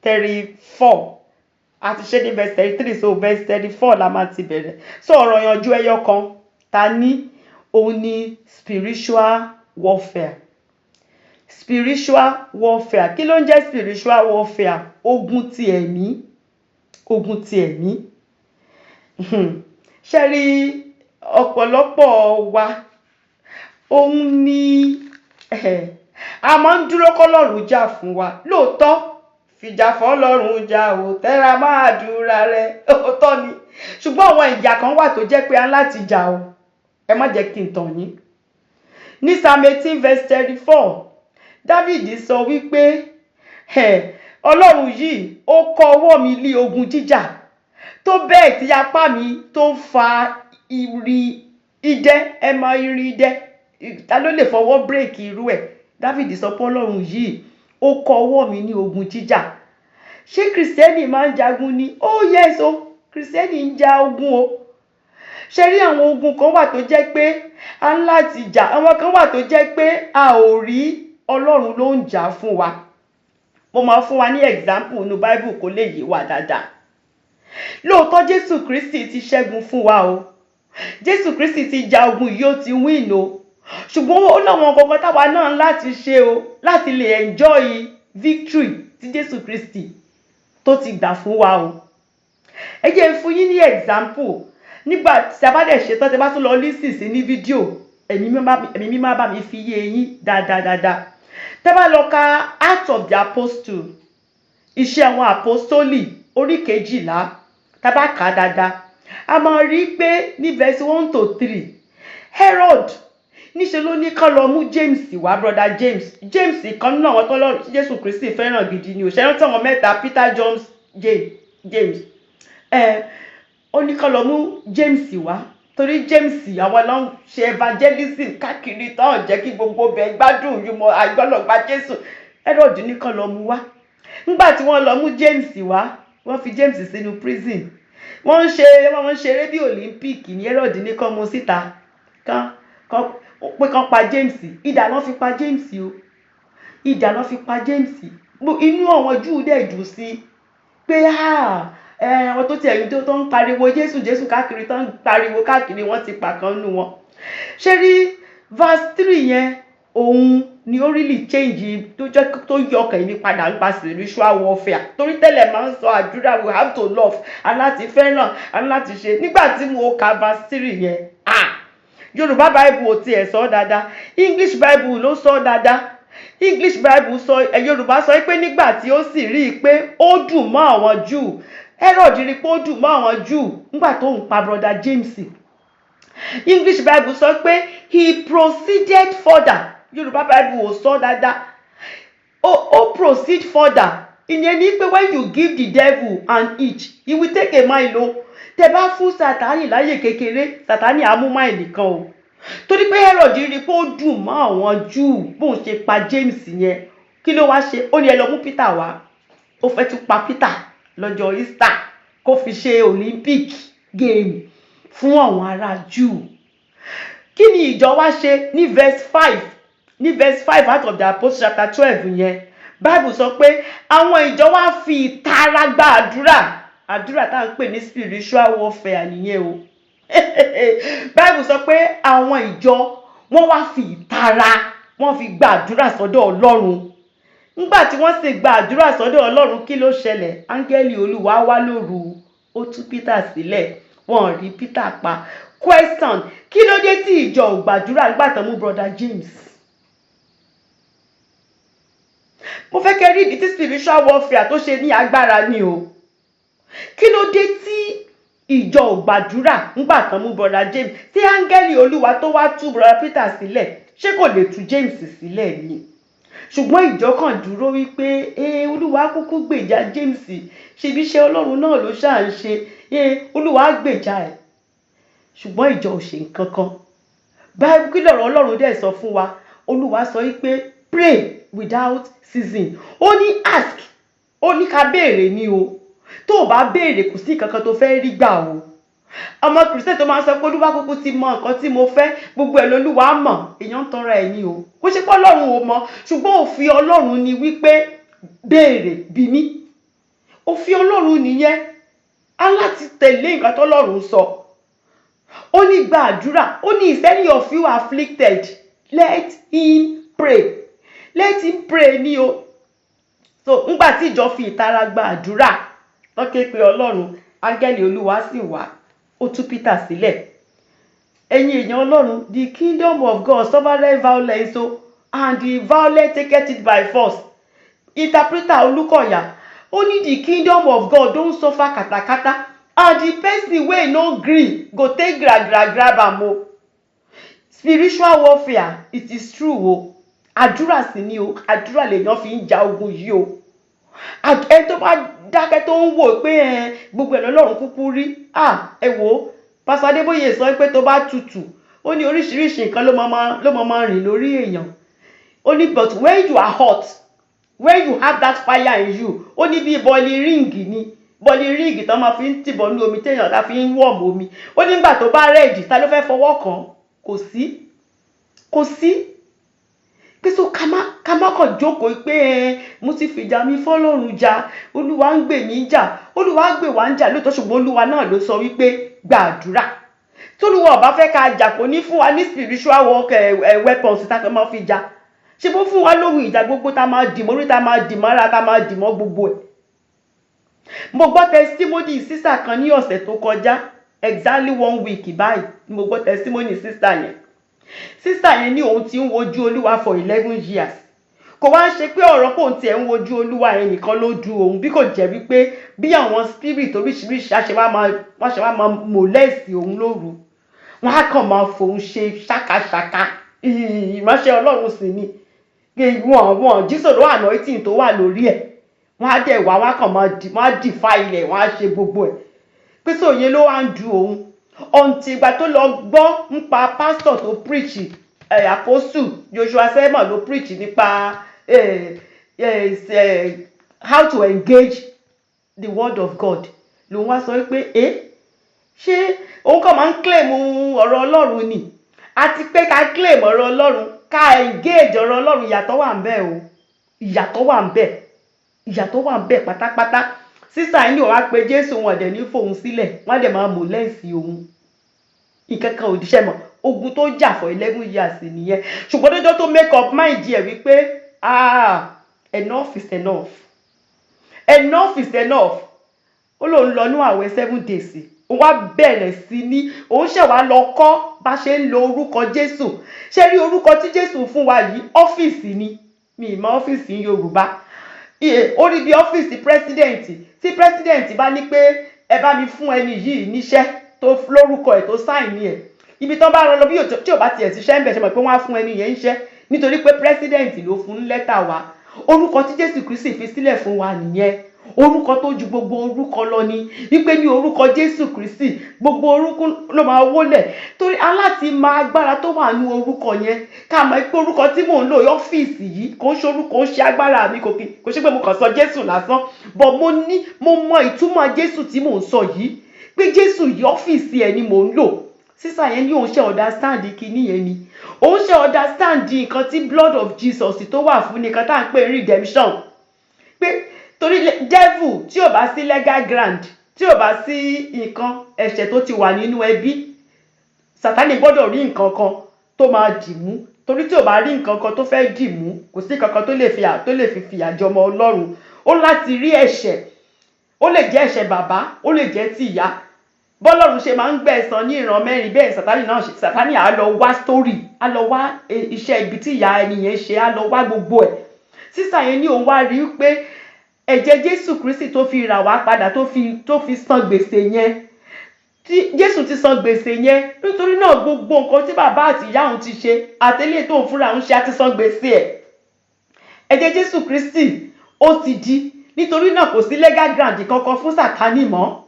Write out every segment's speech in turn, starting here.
34. A ti ṣe ní verse 33, so verse 34 la máa ti bẹ̀rẹ̀. So ọ̀rọ̀ ìyànjú ẹyọ kan ta ní òun ni spiritual warfare. Spiritual warfare, kí ló ń jẹ́ spiritual warfare? Ogun ti ẹ̀mí, ogun ti ẹ̀mí. Ṣe rí ọ̀pọ̀lọpọ̀ wa, òun ni a máa ń dúró kọ́lọ́run jà fún wa. Lóòótọ́, fìjà fọ́lọ́run jà ò, tẹ́ra máa dúra rẹ, òótọ́ ni. Ṣùgbọ́n àwọn ìjà kan wà tó jẹ́ pé a ń láti jà o. Ẹ má jẹ́ kí n tàn yín. Ní Psalm 18 verse 34, David sọ wípé Ọlọ́run yìí, ó kọ ọwọ́ mi lé ogun jíjà, tó bẹ́ẹ̀ tí apá mi tó ń fa ìrì idẹ. Ẹ mọ ìrì idẹ, ta ló lè fọwọ́ break irú ẹ̀? David sọ pé Ọlọ́run yìí, ó kọ ọwọ́ mi ní ogun jíjà. Ṣé Kìrìsìtẹ́nì máa ń jagun ni? Oh yes o, Kìrìsìtẹ́nì ń ja ogun o. Ṣe rí àwọn ogun kan wà tó jẹ́ pé a ń láti jà, àwọn kan wà tó jẹ́ pé a ò rí, Ọlọ́run ló ń jà fún wa. Mo máa fún wa ní example inú Bible kó lè yé wa dáadáa. Lóòótọ́, Jésù Kristi ti ṣẹ́gun fún wa o. Jésù Kristi ti ja ogun yìí, ó ti win o. Ṣùgbọ́n ó láwọn kankan táwa náà láti ṣe o, láti lè enjoy victory tí Jésù Kristi tó ti gbà fún wa o. Ẹ jẹ́ n fún yín ní example. Nígbà tí a bá dẹ̀ ṣetán, tí a bá tún lọ listen sí ní fídíò, Ẹ̀mí Mímọ́ bá mi fi yé yín dáadáa dáadáa. Tẹ́ bá lọ ka Acts of the Apostle, Iṣẹ́ Àwọn Apostoli, orí 12, tá bá kà á dáadáa, a máa rí i pé ní verse 1 to 3, Herod níṣe ló ní kán lọ mú James wá, brother James. James kan nínú àwọn tọ́lọ́ tí Jésù Kristi fẹ́ràn gidi ni. Òṣèré rántí àwọn mẹ́ta, Peter, James, James. Ẹ ó ní kán lọ mú James wá, torí James, àwọn ló ń ṣe evangelism káàkiri tán, jẹ́ kí gbogbo bẹ̀ gbádùn yúmọ̀ àgbọ́lọ̀ gba Jésù. Herod ní kán lọ mú wá. Nígbà tí wọ́n lọ mú James wá, wọ́n fi James sínú prison. Wọ́n ń ṣeré bí Olympic ní. Herod ní kán mú síta, kán kán pé kán pa James. Idà ló fi pa James o, idà ló fi pa James. Inú àwọn Júù dẹ̀ dùn sí pé àwọn tó tiẹ̀ tó ń pariwo Jésù, Jésù káàkiri, tó ń pariwo káàkiri, wọ́n ti pa kan nù wọn. Ṣé rí verse 3 yẹn, òun ni ó really change, tó jẹ́ tó yọ ọkàn mi padà nípa spiritual warfare, torí tẹ́lẹ̀ máa ń sọ àdúrà, we have to love, aláti fẹ́ràn, aláti ṣe. Nígbà tí mo ka verse 3 yẹn, ah, Yorùbá Bible ò tiẹ̀ sọ dáadáa, English Bible ló sọ dáadáa. English Bible sọ ẹ, Yorùbá sọ pé nígbà tí ó sì rí i pé ó dùn mọ́ àwọn Júù, Herod rí i pé ó dùn mọ́ àwọn Júù nígbà tó ń pa brother James. English Bible sọ pé he proceeded further. Yorùbá Bible ò sọ dáadáa. Ó proceed further, ìyẹn ni pé when you give the devil an inch, he will take a mile o. Tẹ bá fún Sátánì láyè kékeré, Sátánì á mú máìlì kan o, torí pé Herod rí i pé ó dùn mọ́ àwọn Júù bóun ṣe pa James yẹn. Kí ló wá ṣe? Ó ní ẹ lọ mú Peter wá. Ó fẹ́ tún pa Peter lọ́jọ́ Easter, kó fi ṣe Olympic game fún àwọn ará Júù. Kí ni ìjọ wá ṣe? Ní verse 5, ní verse 5 out of the Apostle chapter 12 yẹn, Bible sọ pé àwọn ìjọ wá fi ìtara gba àdúrà. Àdúrà tá à ń pè ní spiritual warfare nìyẹn o. Bible sọ pé àwọn ìjọ, wọ́n wá fi ìtara, wọ́n fi gba àdúrà sọ́dọ̀ Ọlọ́run. Nígbà tí wọ́n sì gba àdúrà sọ́dọ̀ Ọlọ́run, kí ló ṣẹlẹ̀? Áńgẹ́lì Olúwa wá lóru, ó tú Peter sílẹ̀, wọ́n ò rí Peter pa. Question: kí ló dé tí ìjọ ò gbàdúrà nígbà tán mú brother James? Mo fẹ́ kẹ́ rí ìdí tí spiritual warfare tó ṣe ní agbára ni o. Kí ló dé tí ìjọ ò gbàdúrà nígbà tán mú brother James? Tí áńgẹ́lì Olúwa tó wá tú brother Peter sílẹ̀, ṣé kò lè tú James sílẹ̀ ni? Ṣùgbọ́n ìjọ kan dúró wípé ee, Olúwa kúkú gbèjà James, ṣebí iṣẹ́ Ọlọ́run náà ló ṣáà ń ṣe, ee, Olúwa gbèjà ẹ̀. Ṣùgbọ́n ìjọ ò ṣe nǹkan kan báyìí. Kí lọ̀rọ̀ Ọlọ́run dẹ̀ sọ fún wa? Olúwa sọ wípé pray without ceasing. Ó ní ask, ó ní ká béèrè ni o. Tó o bá béèrè, kò sí nǹkan kan tó fẹ́ rí gbà o. Ọmọ Kìrìsìtẹ́nì tó máa ń sọ pé Olúwa kúkú ti mọ nǹkan tí mo fẹ́, gbogbo ẹ̀ lolúwa mọ̀, èèyàn ń tanra ẹ̀ ní o. Kó ṣe pé Ọlọ́run ò mọ̀, ṣùgbọ́n òfin Ọlọ́run ni wípé béèrè, bí mi. Òfin Ọlọ́run nìyẹn. Á láti tẹ̀lé nǹkan tọ́lọ́run sọ. Ó ní gba àdúrà. Ó ní, "Is any of you afflicted? Let him pray." Let him pray ní o. So ńgbà tí ìjọ fi ìtara gba àdúrà, wọ́n ké pe Ọlọ́run, áńgẹ́lì Olúwa sì wá, ó tú Peter sílẹ̀. Ẹ̀yin èèyàn Ọlọ́run, the kingdom of God suffereth violence o, and the violent taketh it by force. Interpreter Olúkọ̀yà, ó ní the kingdom of God don suffer katakata, and the person wey no gree go take gra gra grab am o. Spiritual warfare, it is true o. Àdúrà sì ni o. Àdúrà lèèyàn fi ń ja ogun yìí o. Ẹni tó bá dákẹ́, tó ń wò pé ẹ gbogbo ẹ̀ lọ́lọ́run kúkú rí, ẹ wò ó. Pásítọ̀ Adébóyè sọ pé tó bá tutù, ó ní oríṣiríṣi nǹkan ló máa rìn lórí èèyàn. Ó ní but when you are hot, when you have that fire in you, ó ní bí boiling ring ni, boiling ring tó máa fi ń tìbọ̀ ní omi téèyàn tá fi ń warm omi. Ó ní nígbà tó bá ready, ta ló fẹ́ fọwọ́ kàn? Kò sí, kò sí. Pé so ká má kàn jókòó pé ẹ mo ti fìjà mi fọlọ́run jà, Olúwa ń gbè mí jà. Olúwa ń gbè wá ń jà lóòótọ́, ṣùgbọ́n Olúwa náà ló sọ wípé gbàdúrà. Tólúwa ọba fẹ́ ká jà, kò ní fún wa ní spiritual work weapons tá a máa fi jà. Ṣe bó fún wa lóhun ìjà gbogbo tá a máa dì mórí, tá a máa dì mọ́ra, tá a máa dì mọ́ gbogbo ẹ̀? Mo gbọ́ testimony sister kan ní ọ̀sẹ̀ tó kọjá, exactly one week báyìí ni mo gbọ́ testimony sister yẹn. Sister yẹn ní òun ti ń wojú Olúwa for 11 years. Kò wá ń ṣe pé ọ̀rọ̀ kò tiẹ̀ ń wojú Olúwa yẹn nìkan ló du òun, bí kò jẹ́ wípé bí àwọn spirit oríṣiríṣi wọ́n ṣe wá máa molest òun lóru, wọ́n á kàn máa fòun ṣe ṣàkàṣàkà. Ìránṣẹ́ Ọlọ́run sì ni wọn jísòrò, anointing tó wà lórí ẹ̀. Wọ́n á dẹ̀ wá, wọ́n á kàn máa dì, wọ́n á defile ẹ̀, wọ́n á ṣe gbogbo ẹ̀. Pé sóye ló wá ń du òun until ìgbà tó lọ gbọ́ nípa pásítọ̀ tó preach ẹ̀, Apostle Joshua Selman ló preach nípa how to engage the word of God. Lòun wá sọ pé ẹ ṣé òun kàn máa ń claim ọ̀rọ̀ Ọlọ́run ni? Àti pé ká claim ọ̀rọ̀ Ọlọ́run, ká engage ọ̀rọ̀ Ọlọ́run, ìyàtọ̀ wà ń bẹ̀ o. Ìyàtọ̀ wà ń bẹ̀, ìyàtọ̀ wà ń bẹ̀ pátápátá. Sister yìí ní òun á pe Jésù, wọn dẹ̀ ní fòun sílẹ̀, wọ́n á dẹ̀ máa molest òun. Ìkankan òdìṣẹ́ mọ̀ ogun tó jà for 11 years nìyẹn. Ṣùgbọ́n lọ́jọ́ tó make up mind ẹ̀ wípé, ah, enough is enough, enough is enough, ó lóun lọ ní àwẹ̀ 7 days, òun wá bẹ̀rẹ̀ sí ní òun ṣẹ̀ wá lọ kọ́ bá ṣe ń lo orúkọ Jésù. Ṣé rí orúkọ tí Jésù fún wa yìí? Ọ́fíìsì ni. Mi ì mọ ọ́fíìsì ní Yorùbá. Ó rí bí ọ́fíìsì president. Tí president bá ní pé ẹ bá mi fún ẹni yìí níṣẹ́, tó lórúkọ ẹ̀, tó sign ẹ̀, ibi tán bá rán lọ, bí tí ò bá tiẹ̀ ṣiṣẹ́ ń bẹ̀, ṣe mọ̀ pé wọ́n á fún ẹni yẹn níṣẹ́ nítorí pé president ló fún lẹ́tà wa? Orúkọ tí Jésù Kristi fi sílẹ̀ fún wa nìyẹn. Orúkọ tó ju gbogbo orúkọ lọ ni, wípé ní orúkọ Jésù Kristi gbogbo orúkọ ló máa wólẹ̀. Torí aláti mọ agbára tó wà ní orúkọ yẹn, ká mọ̀ pé orúkọ tí mò ń lò, ọ́fíìsì yìí, kò ń ṣe orúkọ, ń ṣe agbára mi, kò ṣe pé mo kàn sọ Jésù lásán, but mo ní mo mọ ìtumọ̀ Jésù tí mò ń sọ yìí, pé Jésù yìí, ọ́fíìsì ẹ̀ ni mò ń lò. Sister yẹn ní òun ṣe understand kinní yẹn ni, òun ṣe understand nǹkan tí blood of Jesus tó wà fún, nǹkan tá à ń pè ní redemption. Pé torí devil, tí ò bá sí legal ground, tí ò bá sí nǹkan ẹ̀ṣẹ̀ tó ti wà nínú ẹbí, Sátánì gbọ́dọ̀ rí nǹkan kan tó máa dì mú. Torí tí ò bá rí nǹkan kan tó fẹ́ dì mú, kò sí nǹkan kan tó lè fi fìyà jọmọ Ọlọ́run. Ó láti rí ẹ̀ṣẹ̀. Ó lè jẹ́ ẹ̀ṣẹ̀ bàbá, ó lè jẹ́ ti ìyá. Bọ́lọ́run ṣe máa ń gbẹ̀san ní ìran mẹ́rin, bẹ́ẹ̀ Sátánì náà ṣe. Sátánì á lọ wá story, á lọ wá iṣẹ́ ibi tí ìyá ẹni yẹn ṣe, á lọ wá gbogbo ẹ̀. Sister yẹn ní òun wá rí i pé ẹ̀jẹ̀ Jésù Kristi tó fi rà wá padà, tó fi san gbèsè yẹn, tí Jésù ti san gbèsè yẹn, nítorí náà gbogbo nǹkan tí bàbá àti ìyá òun ti ṣe àtẹlẹ́ tó ń fúnra òun ṣe, á ti san gbèsè ẹ̀. Ẹ̀jẹ̀ Jésù Kristi ó ti di, nítorí náà kò sí legal ground kankan fún Sátánì mọ́.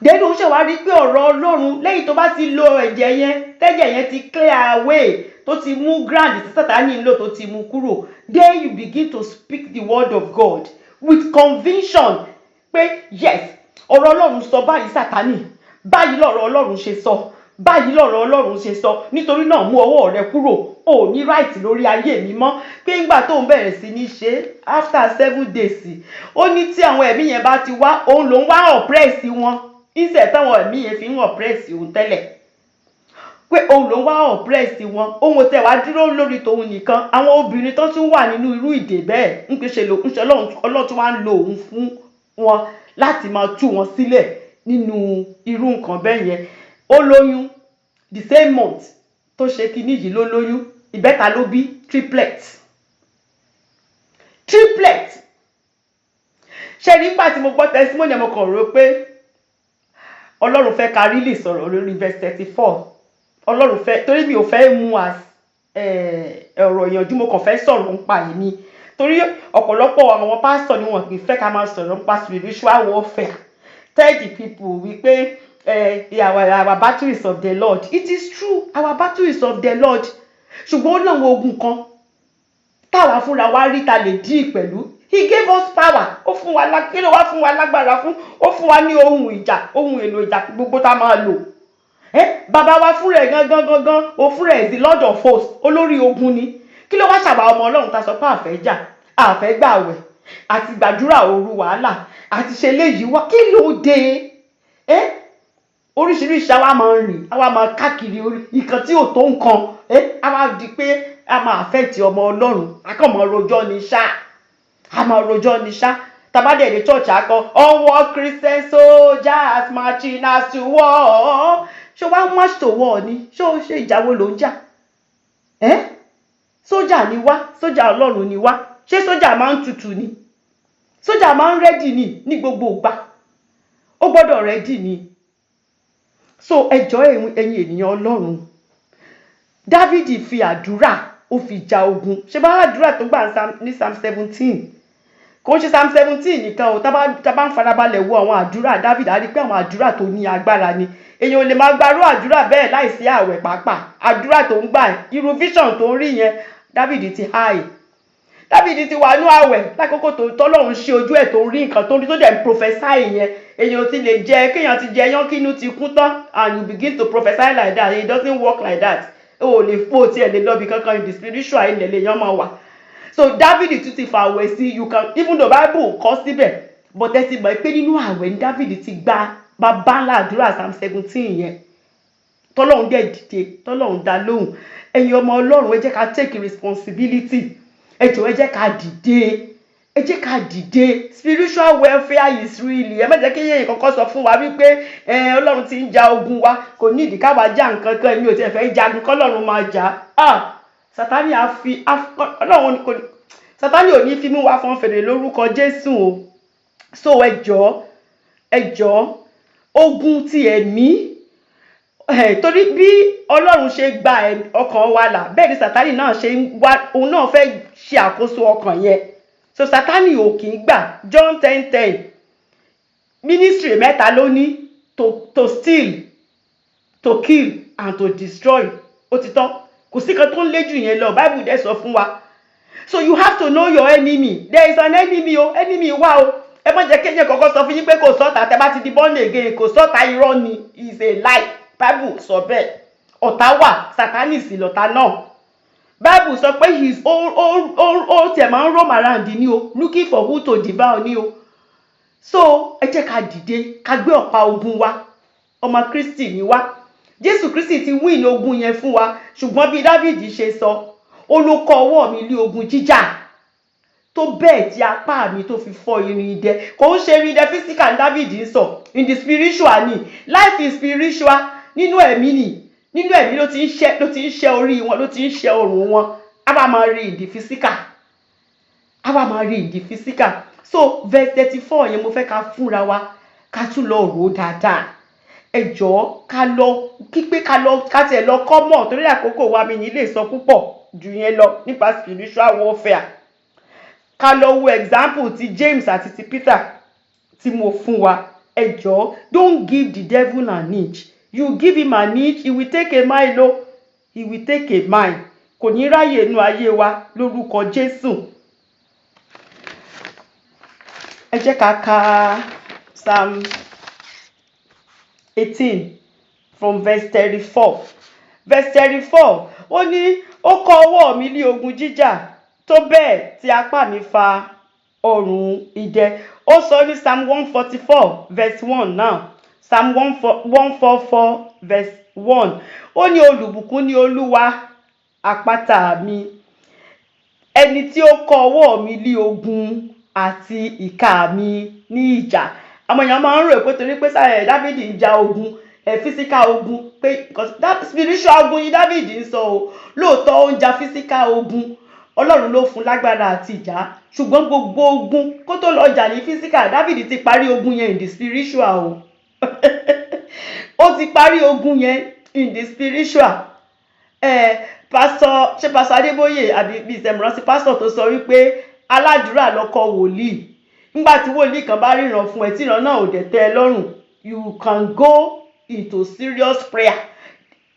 Then òun ṣe wá rí pé ọ̀rọ̀ Ọlọ́run, lẹ́yìn tó bá ti lo ẹ̀jẹ̀ yẹn, tẹ́jẹ̀ yẹn ti clear away, tó ti mú ground tí Sátánì ń lò, tó ti mú kúrò, then you begin to speak the word of God with conviction pé yes, ọ̀rọ̀ Ọlọ́run sọ báyìí, Sátánì, báyìí lọ̀rọ̀ Ọlọ́run ṣe sọ. Báyìí lọ̀rọ̀ Ọlọ́run ṣe sọ, nítorí náà mú ọwọ́ rẹ kúrò, ò ní right lórí ayé mi mọ́. Pé ńgbà tó ń bẹ̀rẹ̀ sí ní ṣe, after 7 days, ó ní tí àwọn ẹ̀mí yẹn bá ti wá, òun lòún wá oppress wọn instead táwọn ẹ̀mí yẹn fi ń oppress òun tẹ́lẹ̀, pé òun ló ń wá oppress wọn. Òun ò tẹ̀ wá dúró lórí tòun nìkan, àwọn obìnrin tó tún wà nínú irú ìdè bẹ́ẹ̀ ń pè ṣe lò ń ṣe, Ọlọ́run tún wá ń lo òun fún wọn láti máa tú wọn sílẹ̀ nínú irú nǹkan bẹ́ẹ̀ yẹn. Ó lóyún the same month tó ṣe kinní yìí ló lóyún. Ìbẹ́ta ló bí, triplet, triplet. Ṣe nígbà tí mo gbọ́ testimony, mo kàn rò pé Ọlọ́run fẹ́ ká really sọ̀rọ̀ lórí verse 34. Ọlọ́run fẹ́, torí mi ò fẹ́ mú as ọ̀rọ̀ ìyànjú, mo kàn fẹ́ sọ̀rọ̀ nípa èmi, torí ọ̀pọ̀lọpọ̀ àwọn pásítọ̀ ni wọn kì í fẹ́ ká máa sọ̀rọ̀ nípa spiritual warfare. Tell the people wípé our battle is of the Lord. It is true, our battle is of the Lord, ṣùgbọ́n ó láwọn ogun kan táwa fúnra wa rí ta lè deal pẹ̀lú. He gave us power. Ó fún wa, kí ló wá fún wa lágbára fún? Ó fún wa ní ohun ìjà, ohun èlò ìjà gbogbo tá a máa lò. Bàbá wa fúnra ẹ̀ gangan gangan, ó fúnra ẹ̀ the Lord of Hosts, olórí ogun ni. Kí ló wá ṣàbà ọmọ Ọlọ́run ta sọ pé àfẹ́ jà, àfẹ́ gbàwẹ̀ àti gbàdúrà òru, wàhálà àti ṣe léyìí wá? Kí ló dé? Oríṣiríṣi àwa máa ń rìn, àwa máa káàkiri orí nǹkan tí ò tó nǹkan. Àwa di pé a máa affect ọmọ Ọlọ́run, a kàn máa rojọ́ ní ṣá, a máa rojọ́ ní ṣá. Tabadẹ̀ ní church, akọ "Onward, Christian soldiers, marching as to war." Ṣé wàá march to war ni? Ṣé o ṣe ìjà wo ló ń jà? Ẹ́ sójà ni wá, sójà Ọlọ́run ni wá. Ṣé sójà máa ń tutù ni? Sójà máa ń ready ni ní gbogbo ìgbà, ó gbọ́dọ̀ ready ni. So ẹ jọ̀ọ́, ẹ̀yin ènìyàn Ọlọ́run, Dávìdì fi àdúrà, ó fi ja ogun. Ṣé bá àdúrà tó gbà ní Psalm 17, kò ń ṣe Psalm 17 nìkan o. Tá bá ń farabalẹ̀ wo àwọn àdúrà David, á rí pé àwọn àdúrà tó ní agbára ni. Èèyàn ò lè máa gbarú àdúrà bẹ́ẹ̀ láìsí ààwẹ̀ pàápàá. Àdúrà tó ń gbà, irú vision tó ń rí yẹn, David ti high, David ti wà ní ààwẹ̀ lákòókò tó tọ́lọ́run ṣe ojú ẹ̀ tó ń rí nǹkan tó ń rí, tó dẹ̀ ń prophesy yẹn. Èèyàn ti lè jẹ, kéèyàn ti jẹ yán kínú ti kún tán and you begin to prophesy like that. It doesn't work like that. O ò lè fò tí ẹ lè lọ bí kankan in the spiritual, ilẹ̀ lè yán máa wà. So David tún ti fa àwẹ̀ sí. You can, even though Bible kọ síbẹ̀, but ẹ ti mọ̀ pé nínú àwẹ̀ ní David ti gba bàbá ńlá àdúrà Psalm 17 yẹn, tọ́lọ́run dẹ̀ dìde, tọ́lọ́run dá lóhùn. Ẹ̀yin ọmọ Ọlọ́run, ẹ jẹ́ ká take responsibility. Ẹ jọ̀ọ́, ẹ jẹ́ ká dìde, ẹ jẹ́ ká dìde. Spiritual warfare is really. Ẹ má jẹ́ kí èèyàn kankan sọ fún wa wípé Ọlọ́run ti ń ja ogun wa, kò ní ìdí káwa já nǹkan kan. Èmi ò tiẹ̀ fẹ́ jagun, kọ́lọ́run máa jà. Ah, Sátánì á fi Ọlọ́run kò, Sátánì ò ní fi mú wa fọ́n fèrè lórúkọ Jésù o. So ẹ jọ̀ọ́, ẹ jọ̀ọ́, ogun ti ẹ̀mí, torí bí Ọlọ́run ṣe gba ọkàn wa là, bẹ́ẹ̀ ni Sátánì náà ṣe ń wá, òun náà fẹ́ ṣe àkóso ọkàn yẹn. So Sátánì ò kì í gbà. John 10:10, ministry mẹ́ta ló ní: to steal, to kill and to destroy. Ó ti tán, kò sí kan tó ń lé jù yẹn lọ. Bible dẹ̀ sọ fún wa. So you have to know your enemy. There is an enemy o, enemy wà o. Ẹ má jẹ́ kéèyàn kọ́kọ́ sọ fún yín pé kò sọ́ta, tẹ́ bá ti di born again kò sọ́ta. Irọ́ ni, is a lie. Bible sọ bẹ́ẹ̀. Ọ̀tá wà, Sátánì sì lọ̀tá náà. Bible sọ pé he is ó tiẹ̀ máa ń roam around ni o, looking for who to devour ni o. So ẹ jẹ́ ká dìde, ká gbé ọ̀pá ogun wa. Ọmọ Kristi ni wá, Jésù Kristi ti win ogun yẹn fún wa. Ṣùgbọ́n bí David ṣe sọ, ó ló kọ́ ọwọ́ mi lé ogun jíjà tó bẹ́ẹ̀ tí apá mi tó fi fọ́ irin idẹ. Kò ń ṣe irin idẹ physical ní David ń sọ, in the spiritual ni. Life is spiritual. Nínú ẹ̀mí ni, nínú ẹ̀mí ló ti ń ṣẹ́, ló ti ń ṣẹ́ orí wọn, ló ti ń ṣẹ́ ọrùn wọn. Á bá máa rí in the physical, á bá máa rí in the physical. So verse 34 yẹn, mo fẹ́ ká fúnra wa, ká tún lọ rò ó dáadáa. Ẹ jọ̀ọ́, ká lọ kípé, ká lọ, ká tiẹ̀ lọ kọ́ mọ̀, torí àkókò wa, mi ní lè sọ púpọ̀ jù yẹn lọ nípa spiritual warfare. Ká lọ wo example ti James àti ti Peter tí mo fún wa. Ẹ jọ̀ọ́, don't give the devil an inch. You give him an inch, he will take a mile o, he will take a mile. Kò ní ráyè inú ayé wa lórúkọ Jésù. Ẹ jẹ́ ká ka Psalm 18. from verse 34. Verse 34, ó ní ó kọ́ ọwọ́ mi ní ogun jíjà tó bẹ́ẹ̀ tí apá mi fa ọrùn idẹ. Ó sọ ní Psalm 144 verse 1 now, Psalm 144 verse 1, ó ní, "Olùbùkún ní Olúwa àpáta mi, ẹni tí ó kọ́ ọwọ́ mi ní ogun àti ìka mi ní ìjà." Àwọn èèyàn máa ń rò pé torí pé sáyẹ Dávidi ń ja ogun ẹ, physical ogun, pé because that spiritual ogun yìí Dávidi ń sọ o. Lóòótọ́, ó ń ja physical ogun, Ọlọ́run ló fún lágbára àti ìjà, ṣùgbọ́n gbogbo ogun kó tó lọ jà ní physical, Dávidi ti parí ogun yẹn in the spiritual o. Ó ti parí ogun yẹn in the spiritual. Pásítọ̀, ṣé Pásítọ̀ Adébóyè àbí bíi ìsẹ̀mùrántí, pásítọ̀ tó sọ wípé aládùúrà lọkọ wòlíì, nígbà tí wòlíì kan bá ríran fún ẹ tí ìran náà ò dẹ̀ tẹ́ ẹ lọ́rùn, you can go into serious prayer.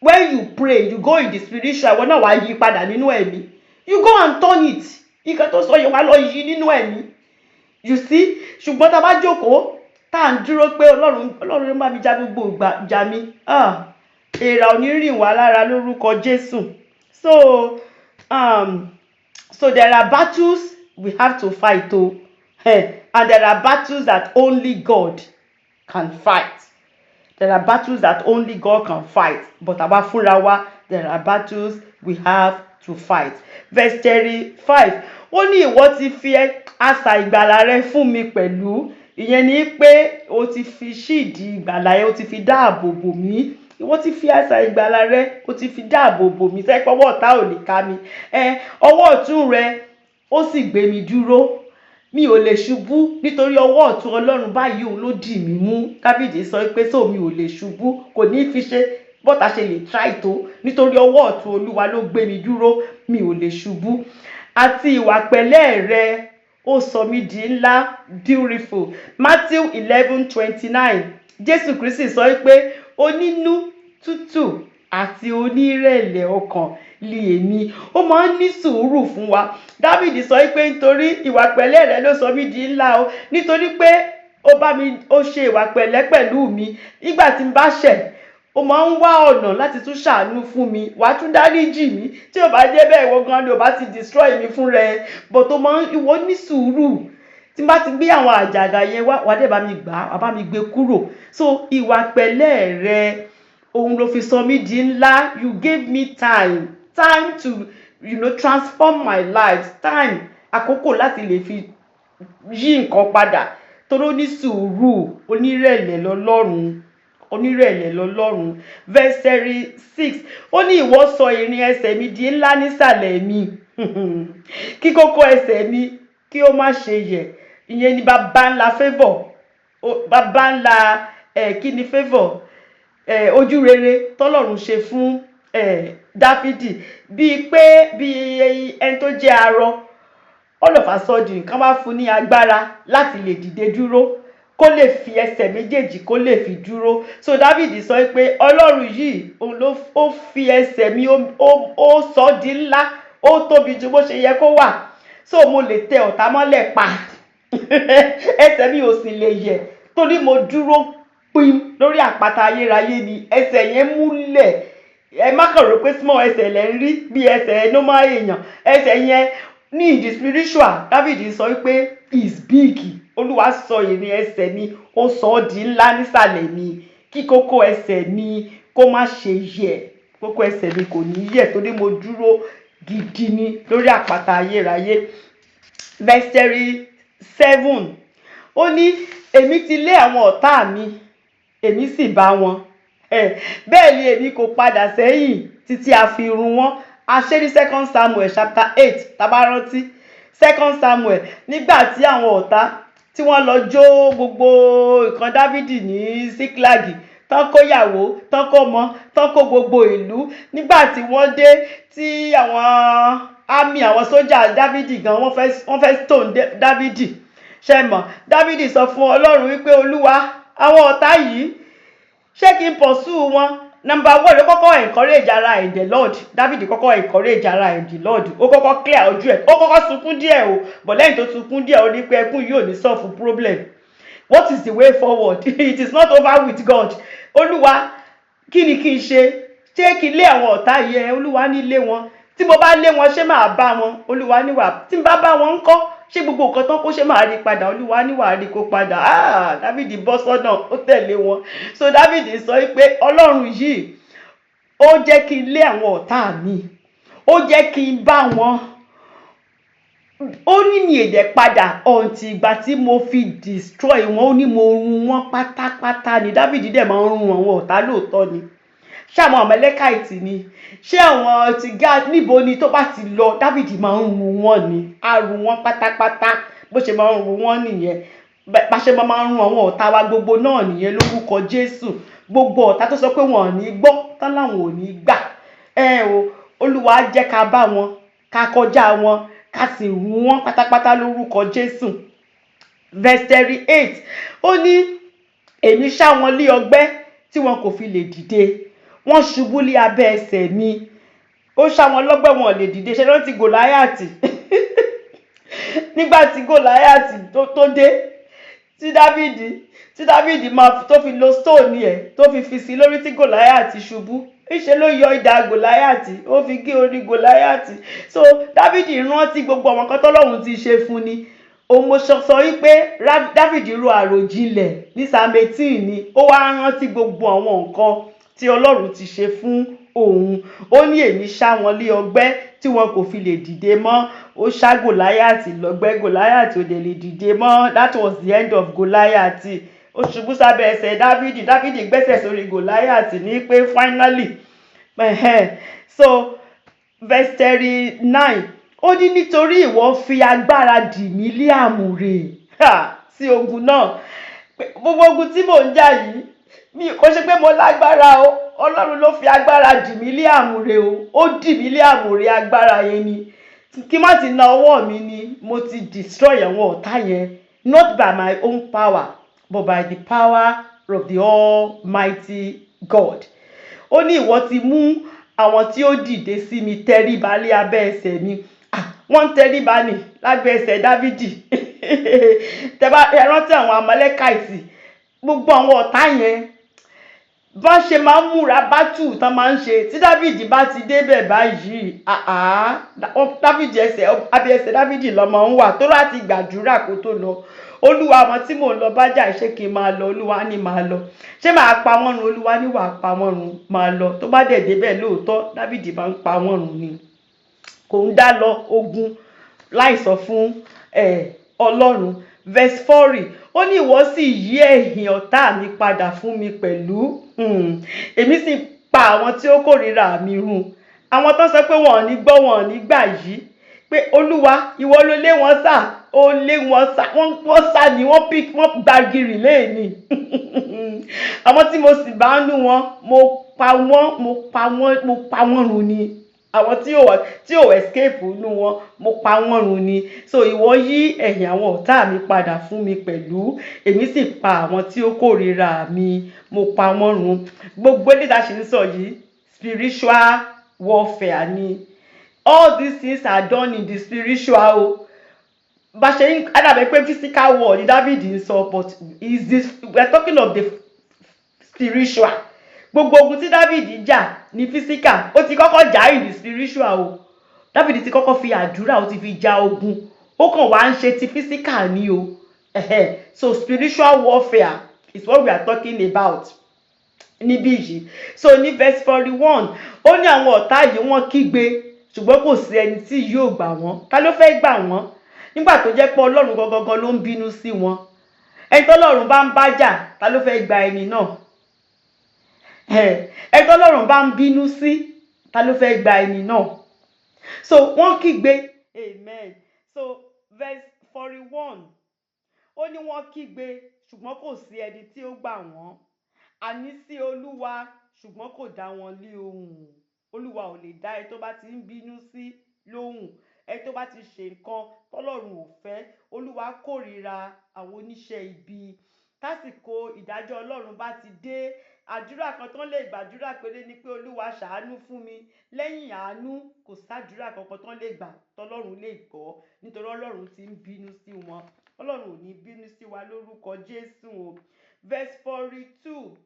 When you pray, you go in the spiritual. Ìwọ náà wàá yí padà nínú ẹ̀mí. You go and turn it. Nǹkan tó sọ yẹn, wàá lọ yí nínú ẹ̀mí, you see. Ṣùgbọ́n tá a bá jókòó, tá à ń dúró pé Ọlọ́run, Ọlọ́run ló bá mi já gbogbo ìgbà jà mí, ah, èèrà ò ní rìn wá lára lórúkọ Jésù. So there are battles we have to fight o, and there are battles that only God can fight. There are battles that only God can fight, but àwa fúnra wa, there are battles we have to fight. Verse 35, ó ní, "Ìwọ ti fi asà ìgbàlà rẹ fún mi pẹ̀lú." Ìyẹn ni pé o ti fi shield ìgbàlà yẹn, o ti fi dáàbò bò mí. Ìwọ ti fi asà ìgbàlà rẹ, o ti fi dáàbò bò mí sẹ́pẹ́ ọwọ́ ọ̀tá ò lè ká mi. Ẹ ọwọ́ ọ̀tún rẹ ó sì gbé mi dúró, mi ò lè ṣubú, nítorí ọwọ́ ọ̀tún Ọlọ́run báyìí, òun ló dì mí mú. Dáfídì sọ pé sóò mi ò lè ṣubú, kò ní fi ṣe bọ́ta ṣe lè try tó, nítorí ọwọ́ ọ̀tún Olúwa ló gbé mi dúró, mi ò lè ṣubú. Àti ìwà pẹ̀lẹ́ rẹ ó sọ mí di ńlá. Beautiful. Matthew 11:29, Jésù Kristi sọ pé onínú tútù àti onírẹ̀lẹ̀ ọkàn li èmi. Ó máa ń ní sùúrù fún wa. Dávìdì sọ pé nítorí ìwà pẹ̀lẹ́ rẹ ló sọ mí di ńlá o, nítorí pé ó bá mi, ó ṣe ìwà pẹ̀lẹ́ pẹ̀lú mi. Nígbà tí n bá ṣẹ̀, ó máa ń wá ọ̀nà láti tún ṣàánú fún mi, wàá tún dáríjì mí. Tí ò bá jẹ́ bẹ́ẹ̀, ìwọ gan ni ò bá ti destroy mi fún rẹ, but ó máa ń, ìwọ ní sùúrù. Tí n bá ti gbé àwọn àjàgà yẹn wá, wàá dẹ̀ bá mi gbà á, wàá bá mi gbé kúrò. So ìwà pẹ̀lẹ́ rẹ, òun ló fi sọ mí di ńlá. You gave me time, time to transform my life, time, àkókò láti lè fi yí nǹkan padà, torí ó ní sùúrù, onírẹ̀lẹ̀ lọ́lọ́run, onírẹ̀lẹ̀ lọ́lọ́run. Verse 36, ó ní, "Ìwọ sọ ìrìn ẹsẹ̀ mi di ńlá nísàlẹ̀ mi, kí kókó ẹsẹ̀ mi kí ó má ṣe yẹ̀." Ìyẹn ni bàbá ńlá favour, bàbá ńlá ẹ̀. Kí ni favour ẹ̀? Ojú rere tọ́lọ́run ṣe fún ẹ̀ Dáfídì, bíi pé bíi ẹni tó jẹ́ arọ, all of a sudden kán wá fún ní agbára láti lè dìde dúró, kó lè fi ẹsẹ̀ méjèèjì, kó lè fi dúró. So David sọ pé Ọlọ́run yìí, òun ló ó fi ẹsẹ̀ mi, ó sọ di ńlá, ó tóbi ju bó ṣe yẹ kó wà, so mo lè tẹ ọ̀tá mọ́lẹ̀ pa, ẹsẹ̀ mi ò sì lè yẹ̀, torí mo dúró pim lórí àpáta ayérayé ni. Ẹsẹ̀ yẹn múlẹ̀. Ẹ má kàn rò pé small ẹsẹ̀ lẹ́ ń rí bí ẹsẹ̀ normal èèyàn. Ẹsẹ̀ yẹn ní the spiritual, David sọ pé is big. Olúwa sọ ìrìn ẹsẹ̀ mi, ó sọ ọ́ di ńlá nísàlẹ̀ mi, kí kókó ẹsẹ̀ mi kó má ṣe yẹ̀. Kókó ẹsẹ̀ mi kò ní yẹ̀, torí mo dúró gidi ni lórí àpáta ayérayé. Verse 37, ó ní, "Èmi ti lé àwọn ọ̀tá mi, èmi sì bá wọn, bẹ́ẹ̀ ni èmi kò padà sẹ́yìn títí a fi run wọ́n." A ṣe ní Second Samuel chapter 8, tá bá rántí Second Samuel, nígbà tí àwọn ọ̀tá tí wọ́n lọ jó gbogbo nǹkan Dávìdì ní Síklágì, tán kó yàwó, tán kó mọ, tán kó gbogbo ìlú. Nígbà tí wọ́n dé, tí àwọn army, àwọn sójà Dávìdì gan, wọ́n fẹ́ stone Dávìdì. Ṣe mọ̀, Dávìdì sọ fún Ọlọ́run wípé, "Olúwa, àwọn ọ̀tá yìí, ṣé kí n pursue wọn?" Number one, ó kọ́kọ́ encourage ara in the Lord. David kọ́kọ́ encourage ara in the Lord. Ó kọ́kọ́ clear ojú ẹ̀, ó kọ́kọ́ sunkún díẹ̀ o, but lẹ́yìn tó sunkún díẹ̀, ó ní pé ẹkún yìí ò ní solve problem. What is the way forward? It is not over with God. Olúwa, Kí ni kí n ṣe? Ṣé kí n lé àwọn ọ̀tá yìí? Olúwa ní lé wọn. Tí mo bá lé wọn, ṣé máa bá wọn? Olúwa ní wà. Tí n bá bá wọn ńkọ́? Ṣé gbogbo nǹkan tán kó, ṣé máa rí padà? Olúwa ní wàá rí kó padà. Ah, Dávìdì bọ́ sọ́nà, ó tẹ̀lé wọn. So Dávìdì sọ pé Ọlọ́run yìí, ó jẹ́ kí n lé àwọn ọ̀tá mi, ó jẹ́ kí n bá wọn. Ó ní mi ò dẹ̀ padà until ìgbà tí mo fi destroy wọn. Ó ní mo run wọn pátápátá ni. Dávìdì dẹ̀ máa ń run àwọn ọ̀tá lóòótọ́ ni. Ṣé àwọn Amalekite ni, ṣé àwọn ti Gad, níbo ni tó bá ti lọ, Dávìdì máa ń run wọn ni. Á run wọn pátápátá. Bó ṣe máa ń run wọn nìyẹn. Bá ṣe máa ń run àwọn ọ̀tá wa gbogbo náà nìyẹn lórúkọ Jésù. Gbogbo ọ̀tá tó sọ pé wọn ò ní gbọ́, tán láwọn ò ní gbà, ẹ o, Olúwa á jẹ́ ká bá wọn, ká kọjá wọn, ká sì run wọn pátápátá lórúkọ Jésù. Verse 38, ó ní èmi ṣá wọn lé ọgbẹ́ tí wọn kò fi lè dìde, wọ́n ṣubú lé abẹ́ ẹsẹ̀ mi. Ó ṣá wọn lọ́gbẹ́, wọn ò lè dìde. Ṣe rántí Gòláyàtì? Nígbà tí Gòláyàtì tó dé, tí Dávìdì máa tó fi lo stone ẹ̀, tó fi sí lórí, tí Gòláyàtì ṣubú, ńṣe ló yọ idà Gòláyàtì, ó fi gé orí Gòláyàtì. So Dávìdì rántí gbogbo àwọn kan tọ́lọ́run ti ṣe fún ni. Òun mo sọ wípé Dávìdì ro àròjinlẹ̀ ní Psalm 18 ni. Ó wá rántí gbogbo àwọn nǹkan tí Ọlọ́run ti ṣe fún òun. Ó ní èmi ṣá wọn lé ọgbẹ́ tí wọn kò fi lè dìde mọ́. Ó ṣá Gòláyàtì lọ́gbẹ́, Gòláyàtì ò dẹ̀ lè dìde mọ́. That was the end of Gòláyàtì. Ó ṣubú sábẹ́ ẹsẹ̀ Dávìdì. Dávìdì gbẹ́sẹ̀ sórí Gòláyàtì ní pé finally. So verse 39, ó ní nítorí ìwọ fi agbára dì mí lé àmùrè sí ogun náà. Gbogbo ogun tí mò ń jà yìí, mi kò ṣe pé mo lágbára o. Ọlọ́run ló fi agbára dì mí lé àmùrè o. Ó dì mí lé àmùrè agbára yẹn ni. Kí má ti na ọwọ́ mi ni mo ti destroy àwọn ọ̀tá yẹn, not by my own power but by the power of the Almighty God. Ó ní ìwọ ti mú àwọn tí ó dìde sí mi tẹríba lé abẹ́ ẹsẹ̀ mi. Wọ́n ń tẹríba ní lábẹ́ ẹsẹ̀ Dávìdì. Tẹ́bá ẹ rántí àwọn Amalekite, gbogbo àwọn ọ̀tá yẹn, bọ́n ṣe máa ń múra battle tán máa ń ṣe, tí Dávìdì bá ti débẹ̀ báyìí, àá Dávìdì, ẹsẹ̀ abẹ́ ẹsẹ̀ Dávìdì lọ́mọ ń wà tó láti gbàdúrà kó tó lọ. Olúwa, àwọn tí mò ń lọ bá jà, ṣé kí n máa lọ? Olúwa ní máa lọ. Ṣé máa pa wọ́n run? Olúwa ní wàá pa wọ́n run, máa lọ. Tó bá dẹ̀ débẹ̀ lóòótọ́, Dávìdì máa ń pa wọ́n run ni. Kò ń dá lọ ogun láì sọ fún Ọlọ́run. Verse 40, ó ní ìwọ sì yí ẹ̀yìn ọ̀tá mi padà fún mi pẹ̀lú, èmi sì pa àwọn tí ó kórìíra mi run. Àwọn tó sọ pé wọn ò ní gbọ́, wọn ò ní gbà yìí, pé Olúwa, ìwọ ló lé wọn sá, ó lé wọn sá, wọ́n sá ni, wọ́n pick, wọ́n gbagiri léèní. Àwọn tí mo sì bá nú wọn, mo pa wọ́n, mo pa wọ́n, mo pa wọ́n run ni. Àwọn tí ò escape nú wọn, mo pa wọ́n run ni. So ìwọ yí ẹ̀yìn àwọn ọ̀tá mi padà fún mi pẹ̀lú, èmi sì pa àwọn tí ó kórìíra mi, mo pa wọ́n run. Gbogbo eléyìí tá a ṣe ń sọ yìí, spiritual warfare ni. All these things are done in the spiritual o. Bá ṣe ń dàbẹ̀ pé physical war ni David ń sọ, but is this, we are talking of the spiritual. Gbogbo ogun tí David jà ní physical, ó ti kọ́kọ́ jà in the spiritual o. David ti kọ́kọ́ fi àdúrà, ó ti fi ja ogun, ó kàn wá ń ṣe ti physical ni o. So spiritual warfare is what we are talking about níbí yìí. So ní verse 41, ó ní àwọn ọ̀tá yìí, wọ́n kígbe, ṣùgbọ́n kò sí ẹni tí yóò gbà wọ́n. Ta ló fẹ́ gbà wọ́n nígbà tó jẹ́ pé Ọlọ́run gangan ló ń bínú sí wọn? Ẹni tọ́lọ́run bá ń bá jà, ta ló fẹ́ gba ẹni náà? Ẹni tọ́lọ́run bá ń bínú sí, ta ló fẹ́ gba ẹni náà? So wọ́n kígbe. Amen. So verse 41, ó ní wọ́n kígbe, ṣùgbọ́n kò sí ẹni tí ó gbà wọ́n, àní sí Olúwa, ṣùgbọ́n kò dá wọn lé ohùn. Olúwa ò lè dá ẹ tó bá ti ń bínú sí lóhùn, ẹ tó bá ti ṣe nǹkan tọ́lọ́run ò fẹ́. Olúwa kórìíra àwọn oníṣẹ́ ibi. Tásìkò ìdájọ́ Ọlọ́run bá ti dé, àdúrà kan tán lè gbàdúrà péré ni pé Olúwa ṣàánú fún mi. Lẹ́yìn àánú, kò sádúrà kankan tán lè gbà tọ́lọ́run lè gbọ́, nítorí Ọlọ́run ti ń bínú sí wọn. Ọlọ́run ò ní bínú sí wa lórúkọ Jésù o. Verse 42,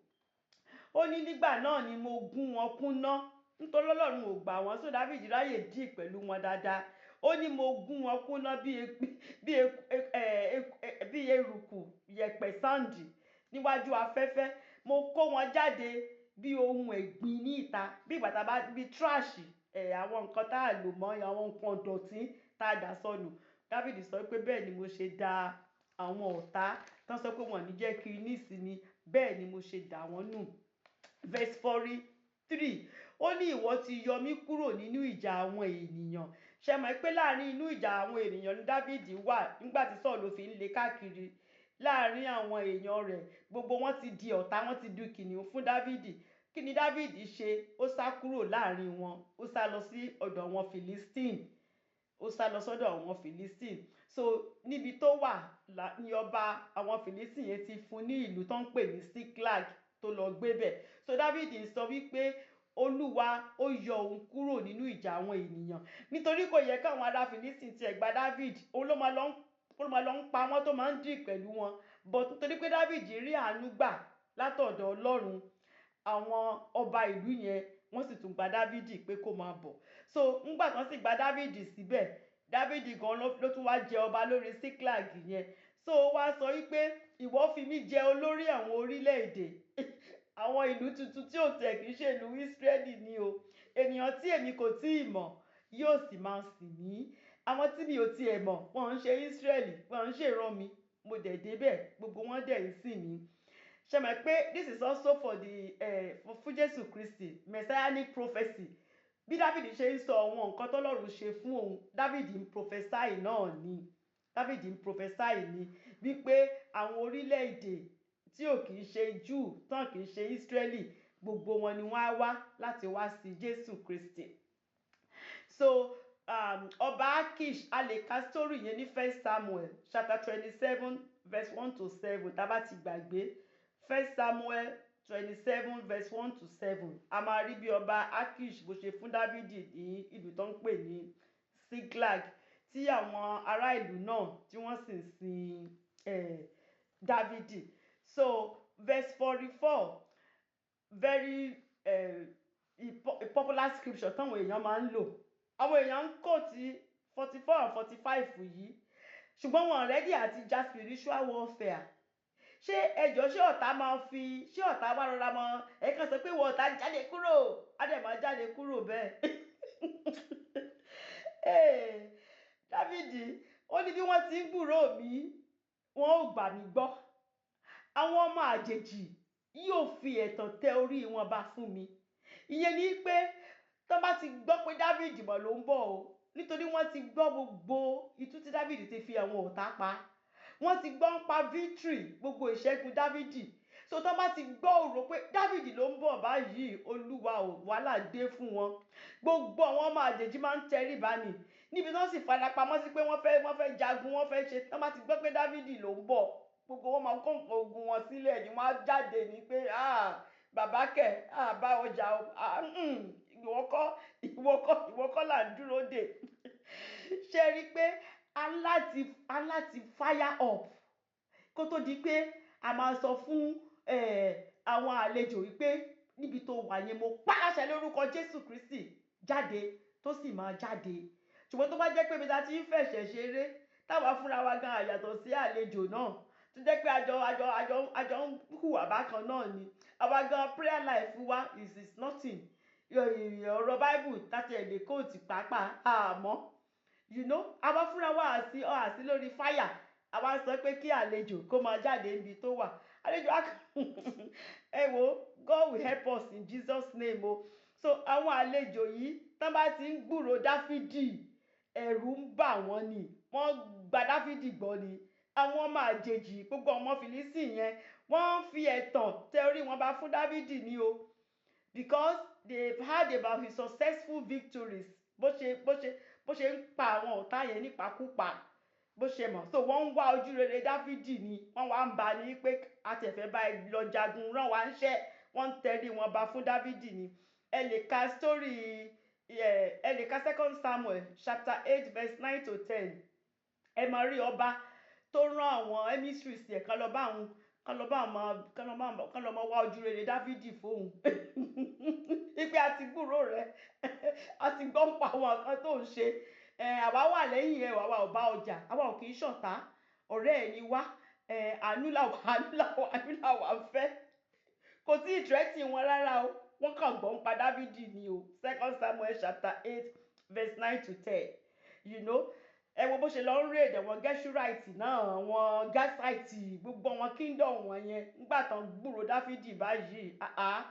Ó ní nígbà náà ni mo gún wọn kúnná, nítorí Ọlọ́run ò gbà wọ́n, so David ráyè deal pẹ̀lú wọn dáadáa. Ó ní mo gún wọn kúnná bí eruku yẹ̀pẹ̀, sand, níwájú afẹ́fẹ́. Mo kó wọn jáde bí ohun ẹ̀gbin ní ìta, bí ìgbà tá a bá bí trash ẹ̀, àwọn nǹkan tá a lò mọ́, àwọn nǹkan dọ̀tí tá a dà sọnù. David sọ pé bẹ́ẹ̀ ni mo ṣe da àwọn ọ̀tá tán sọ pé wọ́n ní jẹ́ kí n ní ìsinmi, bẹ́ẹ̀ ni mo ṣe dà wọ́n nù. Verse 43, ó ní ìwọ ti yọ mí kúrò nínú ìjà àwọn ènìyàn. Ṣe mọ̀ pé láàrin inú ìjà àwọn ènìyàn ní David wà nígbà tí Sọ́ọ̀lù fi ń lé káàkiri? Láàrin àwọn èèyàn rẹ̀, gbogbo wọn ti di ọ̀tá, wọn ti di kìnìún fún David. Kí ni David ṣe? Ó sá kúrò láàrin wọn, ó sá lọ sí ọ̀dọ̀ àwọn Philistine, ó sá lọ sọ́dọ̀ àwọn Philistine. So níbi tó wà ní ọba àwọn Philistine yẹn ti fún ní ìlú tó ń pè ní Ziklag tó lọ gbé bẹ̀. So David sọ wípé Olúwa ó yọ òun kúrò nínú ìjà àwọn ènìyàn, nítorí kò yẹ káwọn ará Philistine tiẹ̀ gba David. Òun ló máa lọ ń pa wọ́n, tó máa ń deal pẹ̀lú wọn, but nítorí pé David rí àánú gbà látọ̀dọ̀ Ọlọ́run, àwọn ọba ìlú yẹn, wọ́n sì tún gba David pé kó máa bọ̀. So ńgbà tán sì gba David síbẹ̀, David gan ló tún wá jẹ ọba lórí Ziklag yẹn. So ó wá sọ wípé ìwọ fi mí jẹ olórí àwọn orílẹ̀-èdè, àwọn ìlú tuntun tí ò tẹ̀ kì í ṣe ìlú Ísírẹ́lì ni o. Ènìyàn tí èmi kò tí ì mọ̀ yóò sì máa sìn mí. Àwọn tí mi ò tiẹ̀ mọ̀, wọ́n ń ṣe Ísírẹ́lì, wọ́n ń ṣèràn mi, mo dẹ̀ débẹ̀, gbogbo wọn dẹ̀ ń sìn mí. Ṣe mọ̀ pé this is also for the for fún Jésù Kristi, messianic prophecy. Bí David ṣe ń sọ àwọn nǹkan tọ́lọ́run ṣe fún òun, David ń prophesy náà ni. David ń prophesy ni wípé àwọn orílẹ̀-èdè tí ò kì í ṣe Júù, tán kì í ṣe Ísírẹ́lì, gbogbo wọn ni wọ́n á wá láti wá sí Jésù Kristi. So ọba Akish, a lè ka story yẹn ní First Samuel chapter 27 verse 1 to 7. Tá a bá ti gbàgbé First Samuel 27 verse 1 to 7, a máa rí bí ọba Akish bó ṣe fún Dávidi ní ìlú tó ń pè ní Ziklag, tí àwọn ará ìlú náà tí wọ́n sì ń sin Dávidi. So verse 44, very popular scripture táwọn èèyàn máa ń lò. Àwọn èèyàn ń quote 44 and 45 yìí, ṣùgbọ́n wọn ready àti ja spiritual warfare. Ṣé ẹjọ́, ṣé ọ̀tá máa fi, ṣé ọ̀tá wá rọra mọ ẹ kàn sọ pé wọ́n ọ̀tá jáde kúrò, á dẹ̀ máa jáde kúrò bẹ́ẹ̀? Dávìdì ó ní bí wọ́n ti ń gbúròó mi, wọn ò gbà mí gbọ́. Àwọn ọmọ àjèjì yóò fi ẹ̀tàn tẹ orí wọn ba fún mi. Ìyẹn ni pé tó bá ti gbọ́ pé Dávìdì mọ̀ ló ń bọ̀ o, nítorí wọ́n ti gbọ́ gbogbo itú tí Dávìdì ti fi àwọn ọ̀tá pa, wọ́n ti gbọ́ ń pa victory, gbogbo ìṣẹ́gun Dávìdì. So tó bá ti gbọ́ òrò pé Dávìdì ló ń bọ̀ báyìí, Olúwa ò, wàhálà dé fún wọn. Gbogbo àwọn ọmọ àjèjì máa ń tẹríba ni níbi tí wọ́n sì farapamọ́ sí pé wọ́n fẹ́ jagun, wọ́n fẹ́ ṣe. Tó bá ti gbọ́ pé Dávìdì ló ń bọ̀, gbogbo wọn máa kó nǹkan ogun wọn sílẹ̀ ni, wọ́n á jáde ní pé, "Ah, bàbá kẹ̀, ah, bá ọjà o, ah, ìwọ kọ́, ìwọ kọ́, ìwọ kọ́ là ń dúró dè." Ṣe rí i pé a láti fire up kó tó di pé a máa sọ fún àwọn àlejò wípé níbi tó wà yẹn, mo pa láṣẹ lórúkọ Jésù Kristi, jáde, tó sì máa jáde. Ṣùgbọ́n tó bá jẹ́ pé ibi tá a ti ń fẹ̀ṣẹ̀ ṣeré, táwa fúnra wa gan àyàtọ̀ sí àlejò náà, tó jẹ́ pé àjọ ń hùwà bákan náà ni, àwa gan prayer life wa is nothing. Ọ̀rọ̀ Bible tàti ẹ̀ lè quote pàápàá àmọ́ àwa fúnra wa àsí lórí fire, àwa sọ pé kí àlejò kó máa jáde níbi tó wà. Àlejò á, ẹ wo, God will help us in Jesus' name o. So àwọn àlejò yìí, tán bá ti ń gbúròó Dáfídì, ẹ̀rù ń bà wọ́n ni. Wọ́n gba Dáfídì gbọ́ ni. Àwọn ọmọ àjèjì, gbogbo ọmọ Fìlísì yẹn, wọ́n ń fi ẹ̀tàn tẹ orí wọn bá fún Dáfídì ni o, because they've heard about his successful victories, bó ṣe ń pa àwọn ọ̀tá yẹn nípakúpa, bó ṣe mọ̀. So wọ́n ń wá ojú rere Dáfídì ni. Wọ́n wá ń ba ní pé a tẹ̀ fẹ́ bá ẹ lọ jagun, rán wa ń ṣẹ́. Wọ́n ń tẹrí wọn ba fún Dáfídì ni. Ẹ lè ka story ẹ lè ka Second Samuel chapter 8 verse 9 to 10. Ẹ máa rí ọba tó rán àwọn emissaries ẹ̀ kan lọ bá àwọn Kán lọ bá máa kán lọ máa wá ojú rere Dáfídì fóun wípé a ti gbúrò rẹ, a ti gbọ́ ń pa àwọn nǹkan tó ń ṣe. Àwa wà lẹ́yìn ẹ, àwa ò bá ọjà, àwa ò kì í ṣọ̀tá, ọ̀rẹ́ ẹ ni wá. Àánú làwa, àánú làwa, àánú làwa ń fẹ́. Kò tí ì threaten wọn rárá o, wọ́n kàn gbọ́ ń pa Dáfídì ni o. Second Samuel chapter 8 verse 9 to 10. Ẹ wo bó ṣe lọ ń raid àwọn Geshurite náà, àwọn Gasite, gbogbo àwọn kingdom wọn yẹn nígbà tán gbúrò Dáfídì báyìí. Ah ah.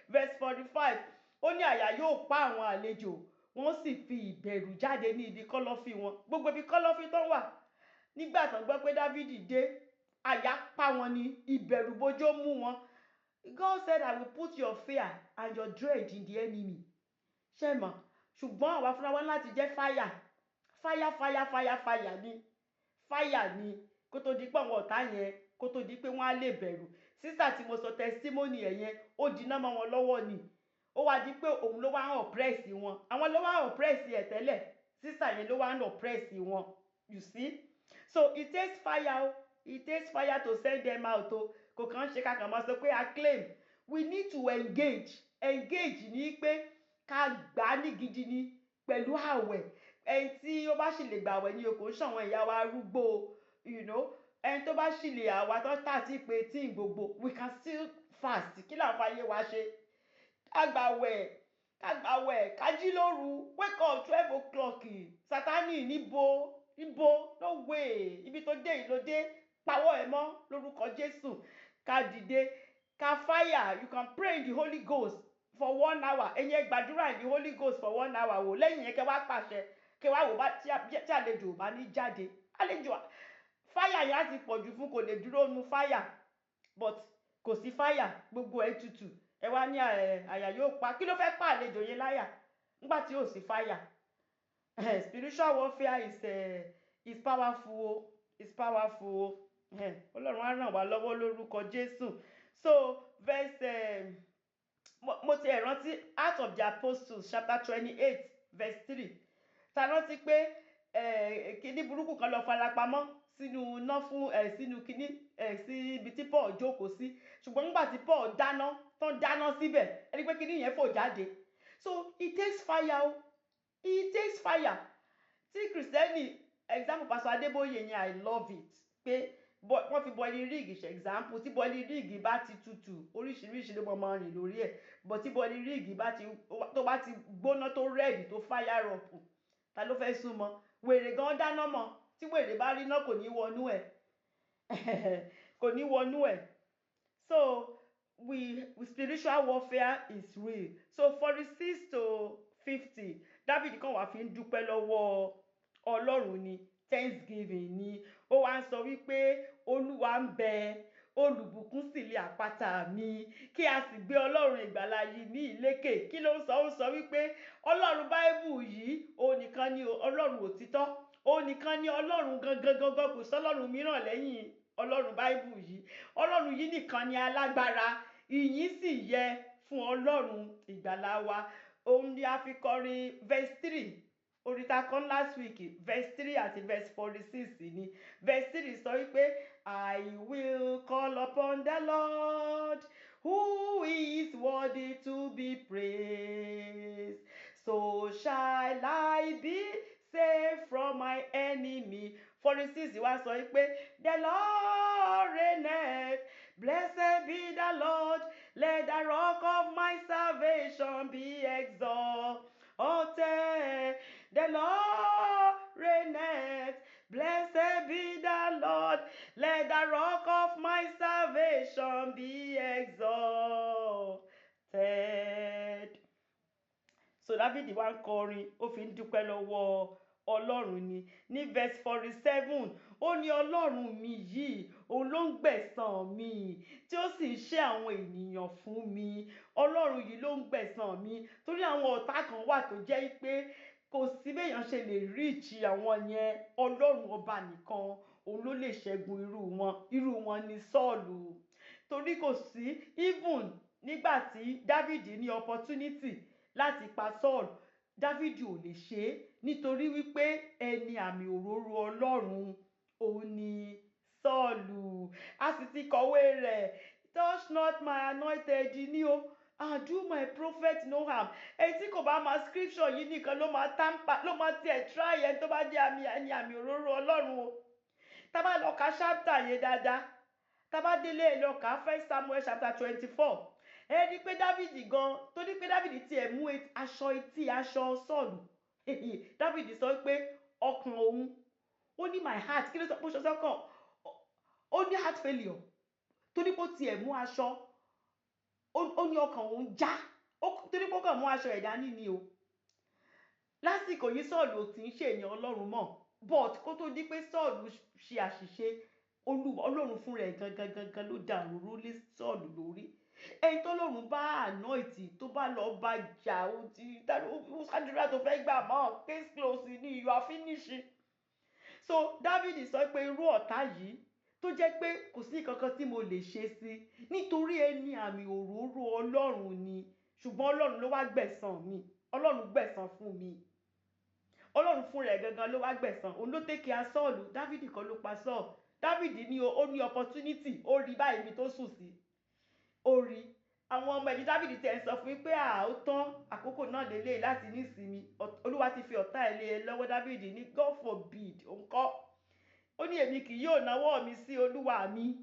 Verse 45, ó ní àyà yóò pa àwọn àlejò, wọ́n sì fi ìbẹ̀rù jáde ní ibi kọ́lọ́fín wọn. Gbogbo ibi kọ́lọ́fín tó wà nígbà tán gbọ́ pé Dáfídì dé, àyà pa wọn ní, ìbẹ̀rù bójó mú wọn. God said, "I will put your fear and your dread in the enemy." Ṣé mọ̀? Ṣùgbọ́n àwa fúnra wa láti jẹ́ fire, fire, fire, fire, fire ni, fire ni, kó tó di pé àwọn ọ̀tá yẹn, kó tó di pé wọ́n á lè bẹ̀rù. Sísà tí mo sọ testimony ẹ̀ yẹn, ó jiná mọ́ wọn lọ́wọ́ ni. Ó wá di pé òun ló wá ń oppress wọn. Àwọn ló wá ń oppress ẹ̀ tẹ́lẹ̀, sísà yẹn ló wá ń oppress wọn. You see? So it takes fire o, it takes fire to send them out o. Kò kàn ń ṣe ká kàn máa sọ pé a claim. We need to engage. Engage ní pé ká gbà á ní gidi ni pẹ̀lú àwẹ̀. Ẹni tí ó bá sì lè gbàwẹ̀ ní o, kò ń ṣàwọn ìyá wa arúgbó. Ẹni tó bá sì lè, àwa tó tà tí pé tí gbogbo, we can still fast. Kí là ń fàyè wa ṣe? Ká gbàwẹ̀, ká gbàwẹ̀, ká jí lóru, wake up 12 o'clock. Sátánì, níbo, níbo? No way! Ibi tó dé yìí ló dé, pawọ́ ẹ mọ́ lórúkọ Jésù. Ká dìde, ká fire. You can pray in the Holy Ghost for one hour. Ẹ̀yin ẹ gbàdúrà in the Holy Ghost for one hour wò. Lẹ́yìn yẹn, kẹ́ wá pàṣẹ, kẹ́ wá wò bá tí àlejò ò bá ní jáde. Àlejò, fire yẹn á ti pọ̀jù fún, kò lè dúró nu fire. But kò sí fire, gbogbo ẹ̀ tutù. Ẹ wá ní àyà yóò pa. Kí ló fẹ́ pa àlejò yẹn láyà nígbà tí ò sí fire? Spiritual warfare is powerful o, is powerful o. Ọlọ́run á ràn wá lọ́wọ́ lórúkọ Jésù. So verse mo ti ẹ̀ rántí Acts of the Apostles chapter 28 verse 3. Ta rántí pé kíní burúkú kan lọ farapamọ́ sínú iná fún sínú kíní sí ibi tí Paul jókòó sí? Ṣùgbọ́n nígbà tí Paul dáná tán, dáná síbẹ̀, ẹni pé kíní yẹn fò jáde. So it takes fire o, it takes fire. Tí Kristẹni, example Pastor Adébóyè yẹn, I love it pé wọ́n fi boiling rig ṣe example. Tí boiling rig bá ti tutù, oríṣiríṣi ló máa rìn lórí ẹ̀, but tí boiling rig bá ti tó bá ti gbóná, tó red, tó fire up, ta ló fẹ́ súnmọ́? Wèrè gan dáná mọ́. Tí wèrè bá rí náà, kò ní wọnú ẹ̀, kò ní wọnú ẹ̀. So we spiritual warfare is real. So 46 to 50, David kan wà fi ń dúpẹ́ lọ́wọ́ Ọlọ́run ni, thanksgiving ni. Ó wá ń sọ wípé Olúwa ń bẹ, olùbùkún sì lé àpáta mi, kí a sì gbé Ọlọ́run ìgbàlà yìí ní ìlékè. Kí ló ń sọ? Ó ń sọ wípé Ọlọ́run Báíbù yìí, òun nìkan ni Ọlọ́run òtítọ́, òun nìkan ni Ọlọ́run gangan gangan. Kò sọ́lọ́run mìíràn lẹ́yìn Ọlọ́run Báíbù yìí. Ọlọ́run yìí nìkan ni alágbára, ìyìn sì yẹ fún Ọlọ́run ìgbàlà wa. Òun ni a fi kọrin verse 3 orin tá a kọ́ last week. Verse 3 àti verse 46 ni. Verse 3 sọ wípé, "I will call upon the Lord who is worthy to be praised, so shall I be saved from my enemy." 46 wá sọ wípé, "The Lord reigneth, blessed be the Lord, let the rock of my salvation be exalted. The Lord reigneth, blessed be the Lord, let the rock of my salvation be exalted." So David wá ń kọrin, ó fi ń dúpẹ́ lọ́wọ́ Ọlọ́run ni. Ní verse 47, ó ní Ọlọ́run mi yìí, òun ló ń gbẹ̀san mi, tí ó sì ń ṣe àwọn ènìyàn fún mi. Ọlọ́run yìí ló ń gbẹ̀san mi, torí àwọn ọ̀tá kan wà tó jẹ́ pé kò sí béèyàn ṣe lè reach àwọn yẹn. Ọlọ́run ọba nìkan, òun ló lè ṣẹ́gun irú wọn. Irú wọn ni Sọ́ọ̀lù, torí kò sí, even nígbà tí David ní opportunity láti pa Saul, David ò lè ṣe é, nítorí wípé ẹni àmì òróró Ọlọ́run òun ni Sọ́ọ̀lù. A sì ti ti kọ̀wé rẹ̀, "Touch not my anointed" ní o, "and do my prophet no harm." Ẹni tí kò bá máa scripture yìí nìkan ló máa tamper, ló máa tiẹ̀ try ẹni tó bá jẹ́ àmì ẹni àmì òróró Ọlọ́run o. Tá bá lọ ka chapter yẹn dáadáa, tá bá délé, ẹ lọ kà First Samuel chapter 24. Ẹ rí pé Dávìdì gan, tó ní pé Dávìdì tiẹ̀ mú aṣọ etí aṣọ Sọ́ọ̀lù, Dávìdì sọ pé ọkàn òun, ó ní, "My heart." Kí ló sọ pé ó sọ sọ́kàn? Ó ní heart failure torí pé ó tiẹ̀ mú aṣọ. Ó ní ọkàn òun já torí pé ó kàn mú aṣọ ẹ̀ dání ni o. Lásìkò yìí, Sọ́ọ̀lù ò tí ń ṣe èèyàn Ọlọ́run mọ́, but kó tó di pé Sọ́ọ̀lù ṣe àṣìṣe, Olúwa Ọlọ́run fún rẹ̀ gangan gangan ló da òróró lé Sọ́ọ̀lù lórí. Ẹni tọ́lọ́run bá anoint, tó bá lọ bá jà, ó ti ṣàdúrà tó fẹ́ gbà mọ́, case close ni, you are finished. So David sọ pé irú ọ̀tá yìí tó jẹ́ pé kò sí kankan tí mo lè ṣe sí nítorí ẹni àmì òróró Ọlọ́run ni, ṣùgbọ́n Ọlọ́run ló wá gbẹ̀san mi. Ọlọ́run gbẹ̀san fún mi. Ọlọ́run fún rẹ̀ gangan ló wá gbẹ̀san. Òun ló take care Sọ́ọ̀lù. David kọ́ ló pa Sọ́ọ̀lù. David ní ó ní opportunity, ó rí báyìí ibi tó sùn sí, ó rí àwọn ọmọ ẹ̀yìn David tẹ̀ ń sọ fún yín pé à ó tán, àkókò náà lélẹ̀ láti ní ìsinmi, Olúwa ti fi ọ̀tá ẹ̀ lé e lọ́wọ́. David ní, "God forbid." Òun kọ́, ó ní, "Èmi kì yóò nawọ́ mi sí olúwa mi,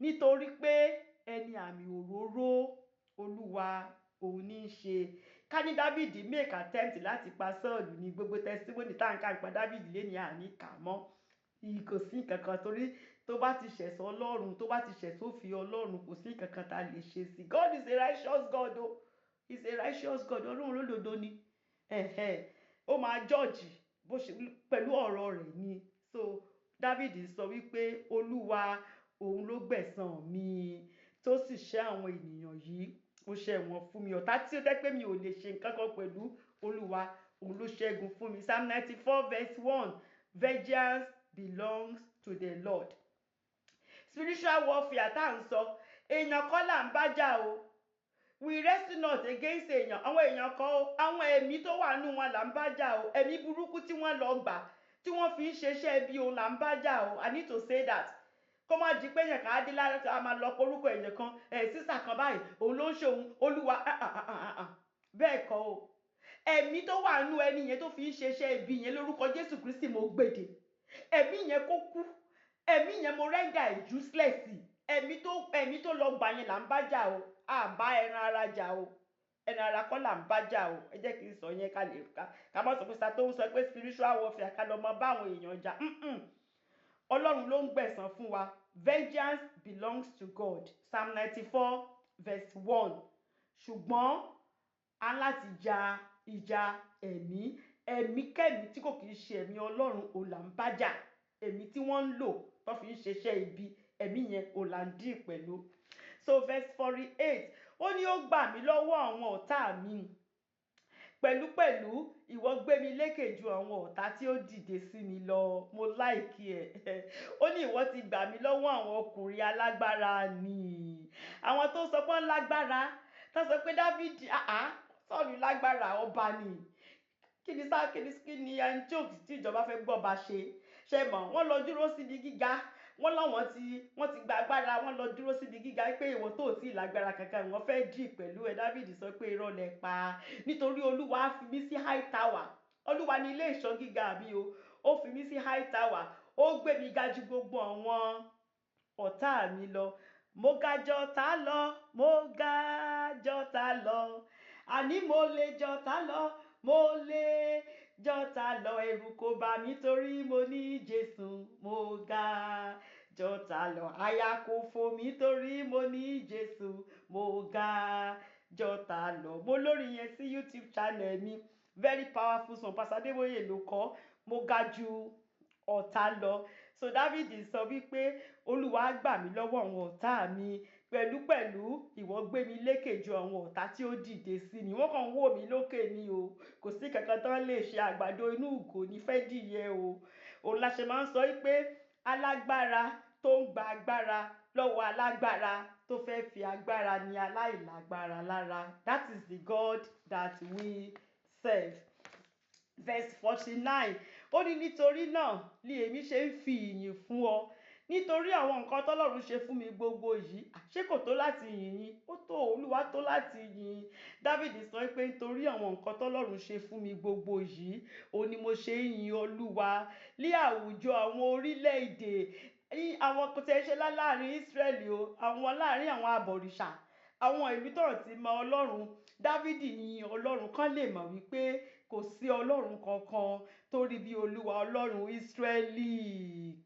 nítorí pé ẹni àmì òróró Olúwa òun ní í ṣe." Ká ní David make attempt láti pa Sọ́ọ̀lù ní, gbogbo testimony tá à ń kà nípa David lé ní àní kà mọ́, kò sí nǹkan kan, torí tó bá ti ṣẹ̀sọ́ Ọlọ́run, tó bá ti ṣẹ̀sófin Ọlọ́run, kò sí nǹkan kan tá a lè ṣe sí. God is a righteous God o, he is a righteous God. Ọlọ́run olódodo ni. Ó máa judge bó ṣe pẹ̀lú ọ̀rọ̀ rẹ̀ ni. So David sọ wípé Olúwa òun ló gbẹ̀san mi, tó sì ṣẹ́ àwọn ènìyàn yìí, ó ṣẹ́ wọn fún mi. Ọ̀tá tí ó jẹ́ pé mi ò lè ṣe nǹkan kan pẹ̀lú, Olúwa òun ló ṣẹ́gun fún mi. Psalm 94 verse 1: "Vengeance belongs to the Lord." Spiritual warfare tá à ń sọ, èèyàn kọ́ là ń bá jà o. We wrestle not against èèyàn, àwọn èèyàn kọ́ o. Àwọn ẹ̀mí tó wà nù wọn là ń bá jà o. Ẹ̀mí burúkú tí wọ́n lọ gbà tí wọ́n fi ń ṣeṣẹ́ bí òun là ń bá jà o. I need to say that kó má di pé èèyàn kan á dé lára, a máa lọ porúkọ èèyàn kan, ẹ̀ sísà kan báyìí, òun ló ń ṣe òun Olúwa. Ah, ah, ah, ah, ah. Bẹ́ẹ̀ kọ́ o. Ẹ̀mí tó wà nù ẹni yẹn tó fi ń ṣeṣẹ́ ibi yẹn, lórúkọ Jésù Kristi, mo gbèdè ẹ̀mí yẹn kó kú. Ẹ̀mí yẹn, mo render ẹ̀ useless. Ẹ̀mí tó lọ gbà yẹn là ń bá jà o. À bá ẹran ara jà o. Ẹran ara kọ́ là ń bá jà o. Ẹ jẹ́ kí n sọ yẹn ká lè ká má sọ pé sa tó ń sọ pé spiritual warfare, ká lọ mọ bá àwọn èèyàn jà. Ọlọ́run ló ń gbẹ̀san fún wa. Vengeance belongs to God, Psalm 94 verse 1. Ṣùgbọ́n a láti ja ìjà ẹ̀mí. Ẹ̀mí kẹ́mí tí kò kì í ṣe ẹ̀mí Ọlọ́run ò là ń bá jà. Ẹ̀mí tí wọ́n ń lò tó fi ń ṣiṣẹ́ ibi, ẹ̀mí yẹn ò là ń dì pẹ̀lú. So verse 48, ó ní, "Ó gbà mí lọ́wọ́ àwọn ọ̀tá mi. Pẹ̀lúpẹ̀lú ìwọ gbé mi lékè ju àwọn ọ̀tá tí ó dìde sí mi lọ." Mo like ẹ̀. Ó ní, "Ìwọ ti gbà mí lọ́wọ́ àwọn ọkùnrin alágbára ni." Àwọn tó sọ pé wọ́n lágbára, tó sọ pé Dávidi, Sọ́ọ̀lù lágbára, ọba ni, kí ni sá kí ni ẹni tí ò tí ìjọba fẹ́ gbọ́ bá ṣe ṣe mọ̀. Wọ́n lọ dúró síbi gíga, wọ́n láwọn tí wọ́n ti gba agbára, wọ́n lọ dúró síbi gíga pé ìwọ tó tí ì lágbára kankan, wọ́n fẹ́ dì pẹ̀lú ẹ. David sọ pé irọ́ lẹ pa, nítorí Olúwa fi mí sí high tower. Olúwa ní ilé ìṣọ́ gíga mi o. Ó fi mí sí high tower, ó gbé mi ga ju gbogbo àwọn ọ̀tá mi lọ. Mo ga jọ̀tá lọ, mo ga jọ̀tá lọ, àní mo lè jọ̀tá lọ, mo lè jọ̀tá lọ. Ẹ̀rù kò bà mí torí mo ní Jésù. Mo ga jọ̀tá lọ, àyà kò fò mí torí mo ní Jésù. Mo ga jọ̀tá lọ. Mo lórí yẹn sí YouTube channel mi. Very powerful song. Pastor Adébóyè ló kọ "Mo ga ju ọ̀tá lọ". So David sọ wípé Olúwa gbà mí lọ́wọ́ àwọn ọ̀tá mi, pẹ̀lúpẹ̀lú ìwọ gbé mi lékè ju àwọn ọ̀tá tí ó dìde sí mi. Wọ́n kàn ń wò mí lókè ni o, kò sí kankan tán lè ṣe. Àgbàdo inú ìgò ní fẹ́ dìyẹ o. Òun la ṣe máa ń sọ wípé alágbára tó ń gba agbára lọ́wọ́ alágbára, tó fẹ́ fi agbára ní aláìlágbára lára, that is the God that we serve. Verse 49, ó ní, "Nítorí náà ni èmi ṣe ń fi ìyìn fún ọ ní Nítorí àwọn nǹkan tọ́lọ́run ṣe fún mi gbogbo yìí, ṣé kò tó láti yìn yín? Ó tó, Olúwa tó láti yìn. Dávìdì sọ pé nítorí àwọn nǹkan tọ́lọ́run ṣe fún mi gbogbo yìí, òun ni mo ṣe ń yin Olúwa ní àwùjọ àwọn orílẹ̀-èdè. Àwọn kò tẹ́ ṣe láàrin Ísírẹ́lì o, àwọn láàrin àwọn abọ̀rìṣà, àwọn ìlú tọ̀rọ̀ ti mọ Ọlọ́run. Dávìdì yin Ọlọ́run kán lè mọ̀ wípé kò sí Ọlọ́run kankan tó rí bí Olúwa Ọlọ́run Ísírẹ́lì.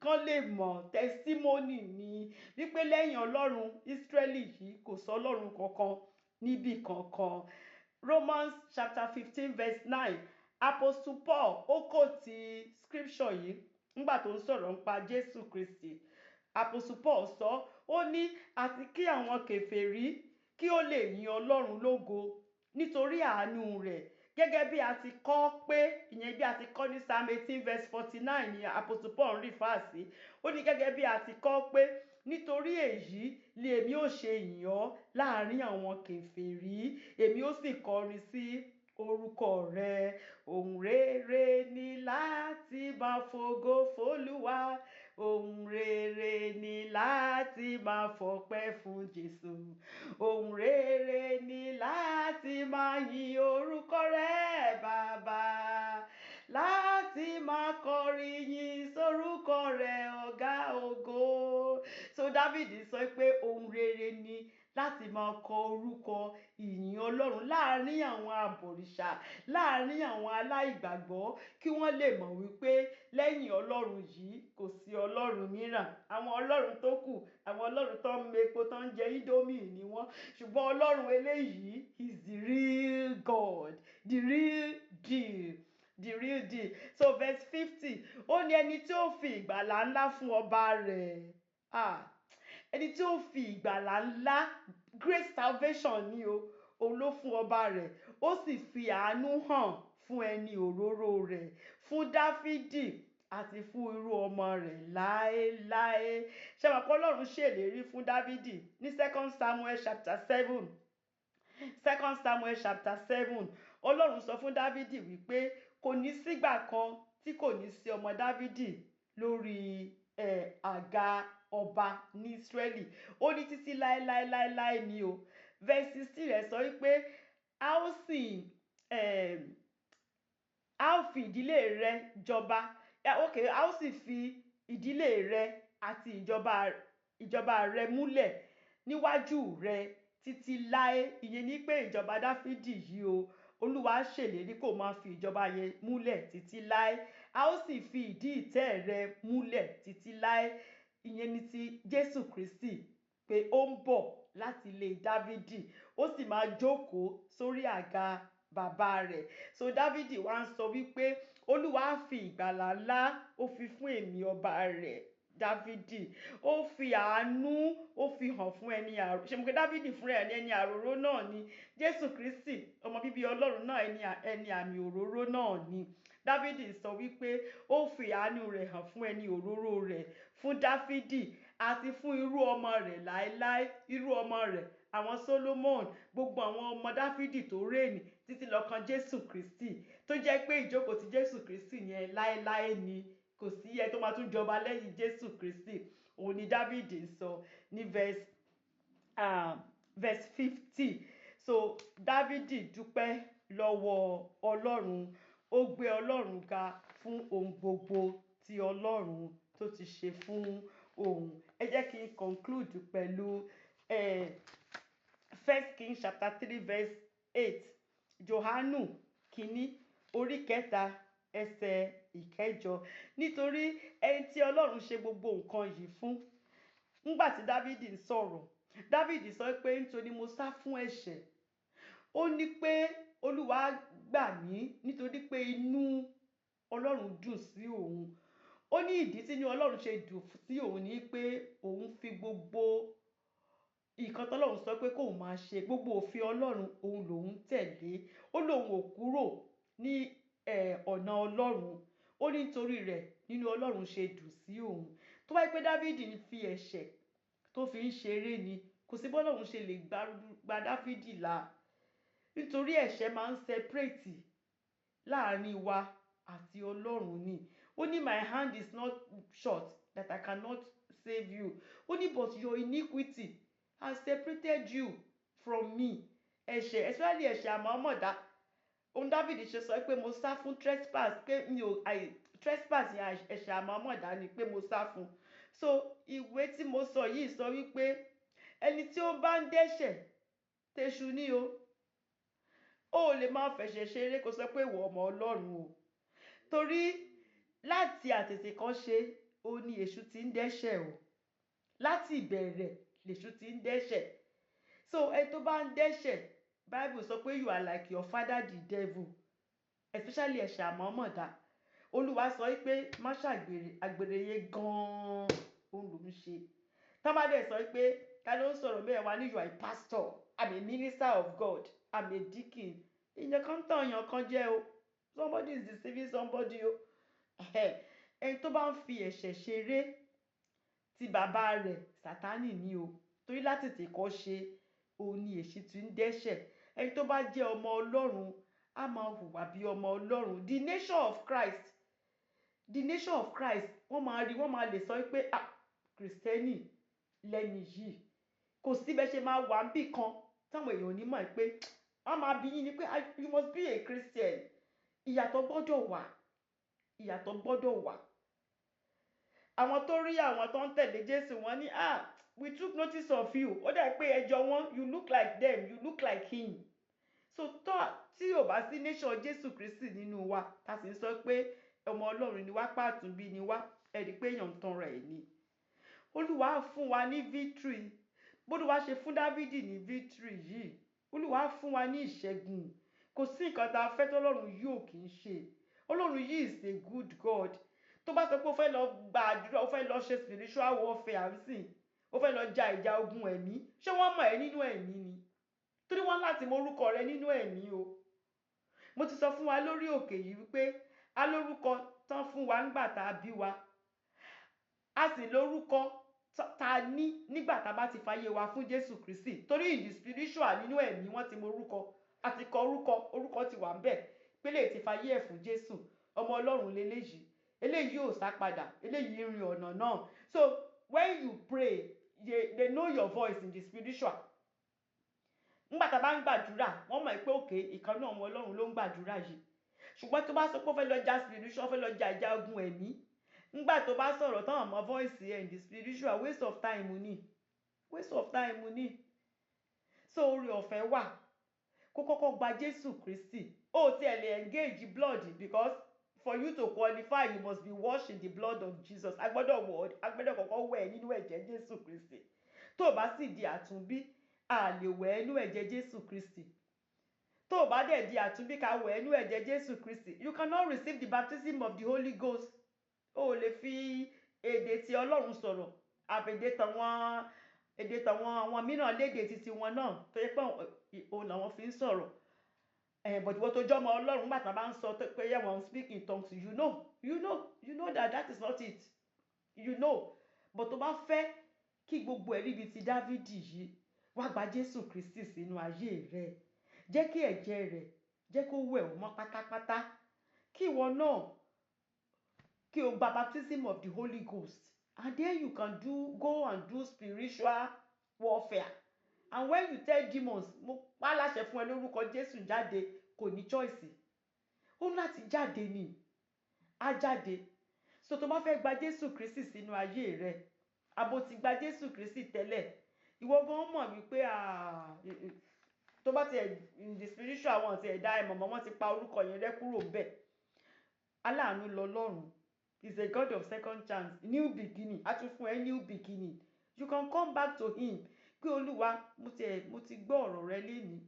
Kán lè mọ̀, testimony ni wípé lẹ́yìn Ọlọ́run Ísírẹ́lì yìí, kò sọ Ọlọ́run kankan níbì kankan. Romans chapter 15 verse 9, Apostle Paul ó kò ti scripture yìí nígbà tó ń sọ̀rọ̀ nípa Jésù Kristi. Apostle Paul sọ, ó ní àti kí àwọn kèfèrí kí ó lè yin Ọlọ́run lógo nítorí àánú rẹ̀, gẹ́gẹ́ bí a ti kọ pé, ìyẹn bí a ti kọ ní Psalm 18 verse 49 ni Apostle Paul ń refer sí. Ó ní gẹ́gẹ́ bí a ti kọ pé, nítorí èyí ni èmi ó ṣe yìn ọ́ láàrin àwọn kèfèrí, èmi ó sì kọrin sí orúkọ rẹ. Ohun rere ni láti máa fògo f'Olúwa, ohun rere ni láti máa fọpẹ́ fún Jésù, ohun rere ni láti máa yin orúkọ rẹ, Bàbá, láti máa kọrin yìn sórúkọ rẹ, Ọ̀gá ògo. So David sọ pé ohun rere ni láti máa kọ orúkọ ìyìn Ọlọ́run láàrin àwọn abọ̀rìṣà, láàrin àwọn aláìgbàgbọ́, kí wọ́n lè mọ̀ wípé lẹ́yìn Ọlọ́run yìí, kò sí Ọlọ́run mìíràn. Àwọn ọlọ́run tó kù, àwọn ọlọ́run tó ń mepo, tó ń jẹ Indomie ni wọ́n, ṣùgbọ́n Ọlọ́run eléyìí is the real God, the real deal, the real deal. So verse 50, ó ní ẹni tí ó fi ìgbàlà ńlá fún ọba rẹ̀. Ah, ẹni tí ó fi ìgbàlà ńlá, great salvation ni o, òun ló fún ọba rẹ̀, ó sì fi àánú hàn fún ẹni òróró rẹ̀, fún Dáfídì àti fún irú ọmọ rẹ̀ láéláé. Ṣé wàá pé Ọlọ́run ṣèlérí fún Dáfídì ní Second Samuel chapter 7? Second Samuel chapter 7, Ọlọ́run sọ fún Dáfídì wípé kò ní sígbà kan tí kò ní sí ọmọ Dáfídì lórí àga ọba ní Ísírẹ́lì. Ó ní títí láéláéláéláé ni o. Verse 16 rẹ̀ sọ wípé a ó fi ìdílé rẹ jọba. Ok, a ó sì fi ìdílé rẹ àti ìjọba rẹ múlẹ̀ níwájú rẹ títí láé. Ìyẹn ni pé ìjọba Dáfídì yìí o, Olúwa ṣèlérí kó máa fi ìjọba yẹn múlẹ̀ títí láé. A ó sì fi ìdí ìtẹ́ rẹ múlẹ̀ títí láé. Ìyẹn ni ti Jésù Kristi, pé ó ń bọ̀ láti ilé Dávìdì, ó sì máa jókòó sórí àga bàbá rẹ̀. So Dávìdì wá ń sọ wípé Olúwa fi ìgbàlà ńlá, ó fi fún èmi ọba rẹ̀ Dávìdì, ó fi àánú, ó fi hàn fún ẹni àrò. Ṣe mo pé Dávìdì fúnra ẹ̀ ní ẹni àròró náà ni Jésù Kristi, ọmọ bíbí Ọlọ́run náà, ẹni àmì òróró náà ni. Dávìdì sọ wípé ó fi àánú rẹ̀ hàn fún ẹni òróró rẹ̀, fún Dáfídì àti fún irú ọmọ rẹ̀ láéláé. Irú ọmọ rẹ̀, àwọn Solomon, gbogbo àwọn ọmọ Dáfídì tó reign títí lọ kan Jésù Kristi, tó jẹ́ pé ìjókòó ti Jésù Kristi yẹn láéláé ni, kò sí ẹ tó máa tún jọba lẹ́yìn Jésù Kristi. Òun ni Dávìdì ń sọ ní verse 50. So Dávìdì dúpẹ́ lọ́wọ́ Ọlọ́run, ó gbé Ọlọ́run ga fún ohun gbogbo tí Ọlọ́run tó ti ṣe fún òun. Ẹ jẹ́ kí n conclude pẹ̀lú First King chapter 3 verse 8, Johanu kínní orí 3 ẹsẹ̀ 8. Nítorí ẹni tí Ọlọ́run ṣe gbogbo nǹkan yìí fún. Ńgbà tí Dávìdì ń sọ̀rọ̀, Dávìdì sọ pé nítorí mo sá fún ẹ̀ṣẹ̀, ó ní pé Olúwa gbà mí nítorí pé inú Ọlọ́run dùn sí òun. Ó ní ìdí tí inú Ọlọ́run ṣe dùn sí òun ni pé òun fi gbogbo nǹkan tọ́lọ́run sọ pé kóun máa ṣe, gbogbo òfin Ọlọ́run, òun lòun tẹ̀lé. Ó lóun ò kúrò ní ọ̀nà Ọlọ́run. Ó ní nítorí rẹ̀ nínú Ọlọ́run ṣe dùn sí òun. Tó bá jẹ́ pé Dávìdì ń fi ẹ̀ṣẹ̀ tó fi ń ṣeré ni, kò sí bọ́lọ́run ṣe lè gba Dávìdì là, nítorí ẹ̀ṣẹ̀ máa ń separate láàrin wa àti Ọlọ́run ni. Ó ní, "My hand is not short that I cannot save." save you. Ó ní, "But your iniquity has separated you from me." Ẹ̀ṣẹ̀, especially ẹ̀ṣẹ̀ àmọ́mọ̀dá. Ohun David ṣe sọ pé mo sá fún trespass, pé mi ò trespass yẹn, ẹ̀ṣẹ̀ àmọ́mọ̀dá ni pé mo sá fún. So ìwé tí mo sọ yìí sọ wípé ẹni tí ó bá ń dẹ́ṣẹ̀, tèṣù ni o. Ó lè máa fẹ̀ṣẹ̀ ṣeré kó sọ pé ìwọ ọmọ Ọlọ́run o, torí láti àtètèkọ́ṣe ó ní èṣù ti ń dẹ́ṣẹ̀ o. Láti ìbẹ̀rẹ̀ lèṣù ti ń dẹ́ṣẹ̀. So ẹni tó bá ń dẹ́ṣẹ̀, Bible sọ pé you are like your father the devil, especially ẹ̀ṣẹ̀ àmọ́mọ̀dá. Olúwa sọ pé má ṣàgbèrè, àgbèrè yẹn gan-an òun ló ń ṣe. Tá bá dẹ̀ sọ pé ká ló ń sọ̀rọ̀ mẹ́ẹ̀ wá ní, "You are a pastor, I'm a minister of God, I'm a deacon." Ìyẹn kan tàn èèyàn kan jẹ́ o. Somebody is deceiving somebody o. Ẹni tó bá ń fi ẹ̀ṣẹ̀ ṣeré, ti bàbá rẹ̀ Sátánì ni o, torí láti tètè ṣe òun ni èṣù ti ń dẹ́ṣẹ̀. Ẹni tó bá jẹ́ ọmọ Ọlọ́run á máa hùwà bí ọmọ Ọlọ́run. The nature of Christ, the nature of Christ, wọ́n máa rí, wọ́n máa lè sọ pé, "Ah, Kristẹni lẹ́ni yìí." Kò sí bẹ́ẹ̀ ṣe máa wà níbì kan táwọn èèyàn ò ní mọ̀ pé wọ́n máa bí yín ni pé, "Ah, you must be a Christian." Ìyàtọ̀ gbọ́dọ̀ wà, ìyàtọ̀ gbọ́dọ̀ wà. Àwọn tó rí àwọn tó ń tẹ̀lé Jésù, wọ́n ní, "Ah, we took notice of you. Ó dà pé ẹjọ́ wọn, you look like them, you look like him." So tó tí ò bá sí nature Jésù Kristi nínú wa, tá sì ń sọ pé ọmọ Ọlọ́run ni wá, pàtúnbí ni wá, ẹ rí i pé èèyàn ń tanra ẹ̀ ni. Olúwa fún wa ní victory. Bólúwa ṣe fún Dávídì ní victory yìí, Olúwa fún wa ní ìṣẹ́gun. Kò sí nǹkan tá a fẹ́ tọ́lọ́run yóò kì í ṣe. Ọlọ́run yìí is a good God. Tó bá sọ pé ó fẹ́ lọ gbàdúrà, ó fẹ́ lọ ṣe spiritual warfare àǹsìn, ó fẹ́ lọ ja ìjà ogun ẹ̀mí, ṣé wọ́n mọ̀ ẹ́ nínú ẹ̀mí ni? Torí wọ́n láti mọ orúkọ rẹ nínú ẹ̀mí o. Mo ti sọ fún wa lórí òkè yìí wípé a lórúkọ tán fún wa ńgbà tá a bí wa, a sì lórúkọ tá a ní nígbà tá a bá ti fayé wa fún Jésù Kristi, torí in the spiritual, nínú ẹ̀mí, wọ́n ti mọ orúkọ àti kọ orúkọ. Orúkọ ti wà ńbẹ̀ pé lè ti fayé ẹ̀ fún Jésù, ọmọ Ọlọ́run leléyìí, eléyìí ò sá padà, eléyìí rin ọ̀nà náà. So when you pray, they know your voice in the spiritual. Nígbà tá a bá ń gbàdúrà, wọ́n mọ̀ pé òkè ìkan náà ọmọ Ọlọ́run ló ń gbàdúrà yìí. Ṣùgbọ́n tó bá sọ pé ó fẹ́ lọ ja spiritual, ó fẹ́ lọ ja ìjà ogun ẹ̀mí, nígbà tó bá sọ̀rọ̀ tán, ọmọ voice ẹ̀ in the spiritual, waste of time ni, waste of time ni. So oore ọ̀fẹ́ wà kó kọ́kọ́ gba Jésù Kristi. Ó tiẹ̀ lè engage blood, because for you to qualify, you must be washed in the blood of Jesus. A gbọ́dọ̀ wọ̀, a gbọ́dọ̀ kọ́kọ́ wẹ̀ nínú ẹ̀jẹ̀ Jésù Kristi. Tó o bá sì di àtúnbí, a lè wẹ̀ nínú ẹ̀jẹ̀ Jésù Kristi. Tó o bá dẹ̀ di àtúnbí ká wẹ̀ nínú ẹ̀jẹ̀ Jésù Kristi, you cannot receive the baptism of the Holy Ghost. O ò lè fi èdè tí Ọlọ́run sọ̀rọ̀, àfèdè tàwọn èdè tàwọn àwọn mìíràn lédè títí wọn náà tó yẹ pé òun làwọn fi ń sọ̀rọ̀ ẹ̀. But ìwọ tó jọ́mọ Ọlọ́run, nígbà tí wọ́n bá ń sọ pé yẹ wọ́n speak in tongues, you know, you know, you know that that is not it, you know. But tó bá fẹ́ kí gbogbo ẹ̀rí bíi ti Dávìdì yìí, wá gba Jésù Kristi sínú ayé rẹ. Jẹ́ kí ẹ̀jẹ̀ rẹ̀ jẹ́ kó wẹ̀ ọ́ mọ́ pátápátá, kí ìwọ náà kí o gba baptism of the Holy Ghost, and then you can do go and do spiritual warfare. And when you tell demons, "Mo pa á láṣẹ fún ẹ lórúkọ Jésù, jáde," kò ní choice, ó ní láti jáde ni, á jáde. So tó bá fẹ́ gba Jésù Kristi sínú ayé rẹ, àbò ti gba Jésù Kristi tẹ́lẹ̀, ìwọ gan mọ̀ wípé, ah, tó bá tiẹ̀ in the spiritual, wọn ti ẹ̀dá ẹ̀ mọ̀mọ́, wọ́n ti pa orúkọ yẹn rẹ́ kúrò ńbẹ̀. Aláàánú lọ́lọ́run is a God of second chance, new beginning. A tún fún ẹ new beginning. You can come back to him pé, "Olúwa, mo ti gbọ́ ọ̀rọ̀ rẹ lénìí.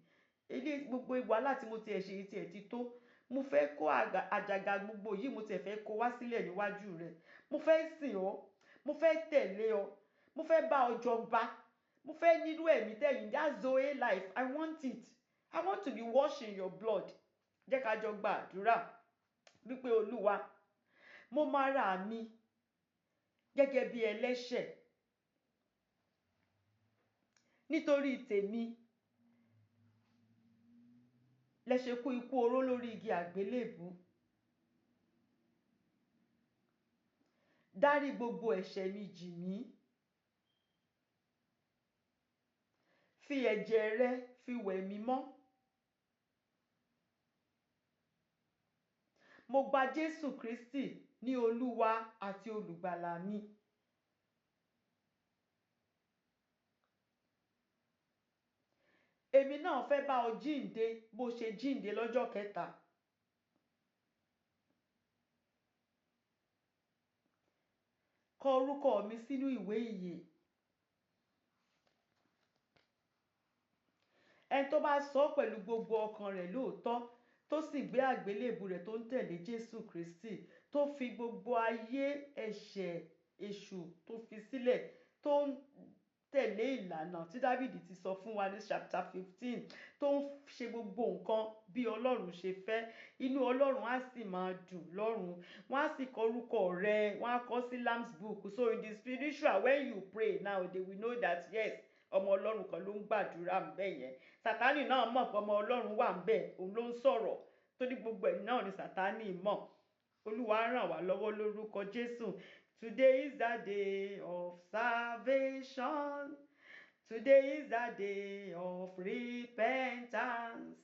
Ilé gbogbo wàhálà tí mo tiẹ̀ ṣe tiẹ̀ ti tó. Mo fẹ́ kó àjàgà gbogbo yìí, mo tiẹ̀ fẹ́ kó wá sílẹ̀ níwájú rẹ. Mo fẹ́ sìn ọ́, mo fẹ́ tẹ̀lé ọ, mo fẹ́ bá ọ jọba, mo fẹ́ nírú ẹ̀mí tẹ̀yìn, that Zoe life, I want it. I want to be washed in your blood." Jẹ́ ká jọ gba àdúrà wípé, "Olúwa, mo máa ra mi gẹ́gẹ́ bí ẹlẹ́ṣẹ̀. Nítorí tèmi lẹ ṣe kú ikú oró lórí igi àgbélébùú. Dárí gbogbo ẹ̀ṣẹ̀ mi jì mí. Fi ẹ̀jẹ̀ rẹ fi wẹ̀ mí mọ́. Mo gba Jésù Kristi ní Olúwa àti Olùgbàlà mi. Èmi náà fẹ́ bá ọ jíǹde bó ṣe jíǹde lọ́jọ́ kẹta. Kọ orúkọ mi sínú ìwé ìyè. Ẹni tó bá sọ ọ́ pẹ̀lú gbogbo ọkàn rẹ̀ lóòótọ́, tó sì gbé àgbélébù rẹ̀ tó ń tẹ̀lé Jésù Kristi, tó fi gbogbo ayé ẹ̀ṣẹ̀ èṣù tó fi sílẹ̀, tó ń tẹ̀lé ìlànà tí Dávìdì ti sọ fún wa ní chapter 15, tó ń ṣe gbogbo nǹkan bí Ọlọ́run ṣe fẹ́, inú Ọlọ́run á sì máa dùn lọ́run. Wọ́n á sì kọ orúkọ rẹ̀, wọ́n á kọ sí Lamb's book. So in the spiritual, when you pray now, they will know that yes, ọmọ Ọlọ́run kan ló ń gbàdúrà ń bẹ̀ yẹn. Sátánì náà mọ̀ pé ọmọ Ọlọ́run wà ń bẹ̀, òun ló ń sọ̀rọ̀. Torí gbogbo ẹ̀ náà ni Sátánì mọ̀. Olúwa ràn wá lọ́wọ́ lórúkọ Jésù. Today is the day of salvation. Today is the day of repentance.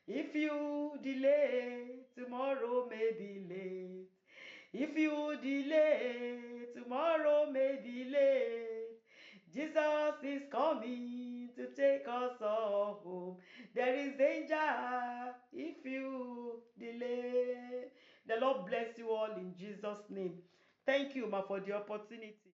If you delay, tomorrow may be late. If you delay, tomorrow may be late. Jesus is coming to take us all home. There is danger if you delay. The Lord bless you all in Jesus' name. Thank you, ma, for the opportunity.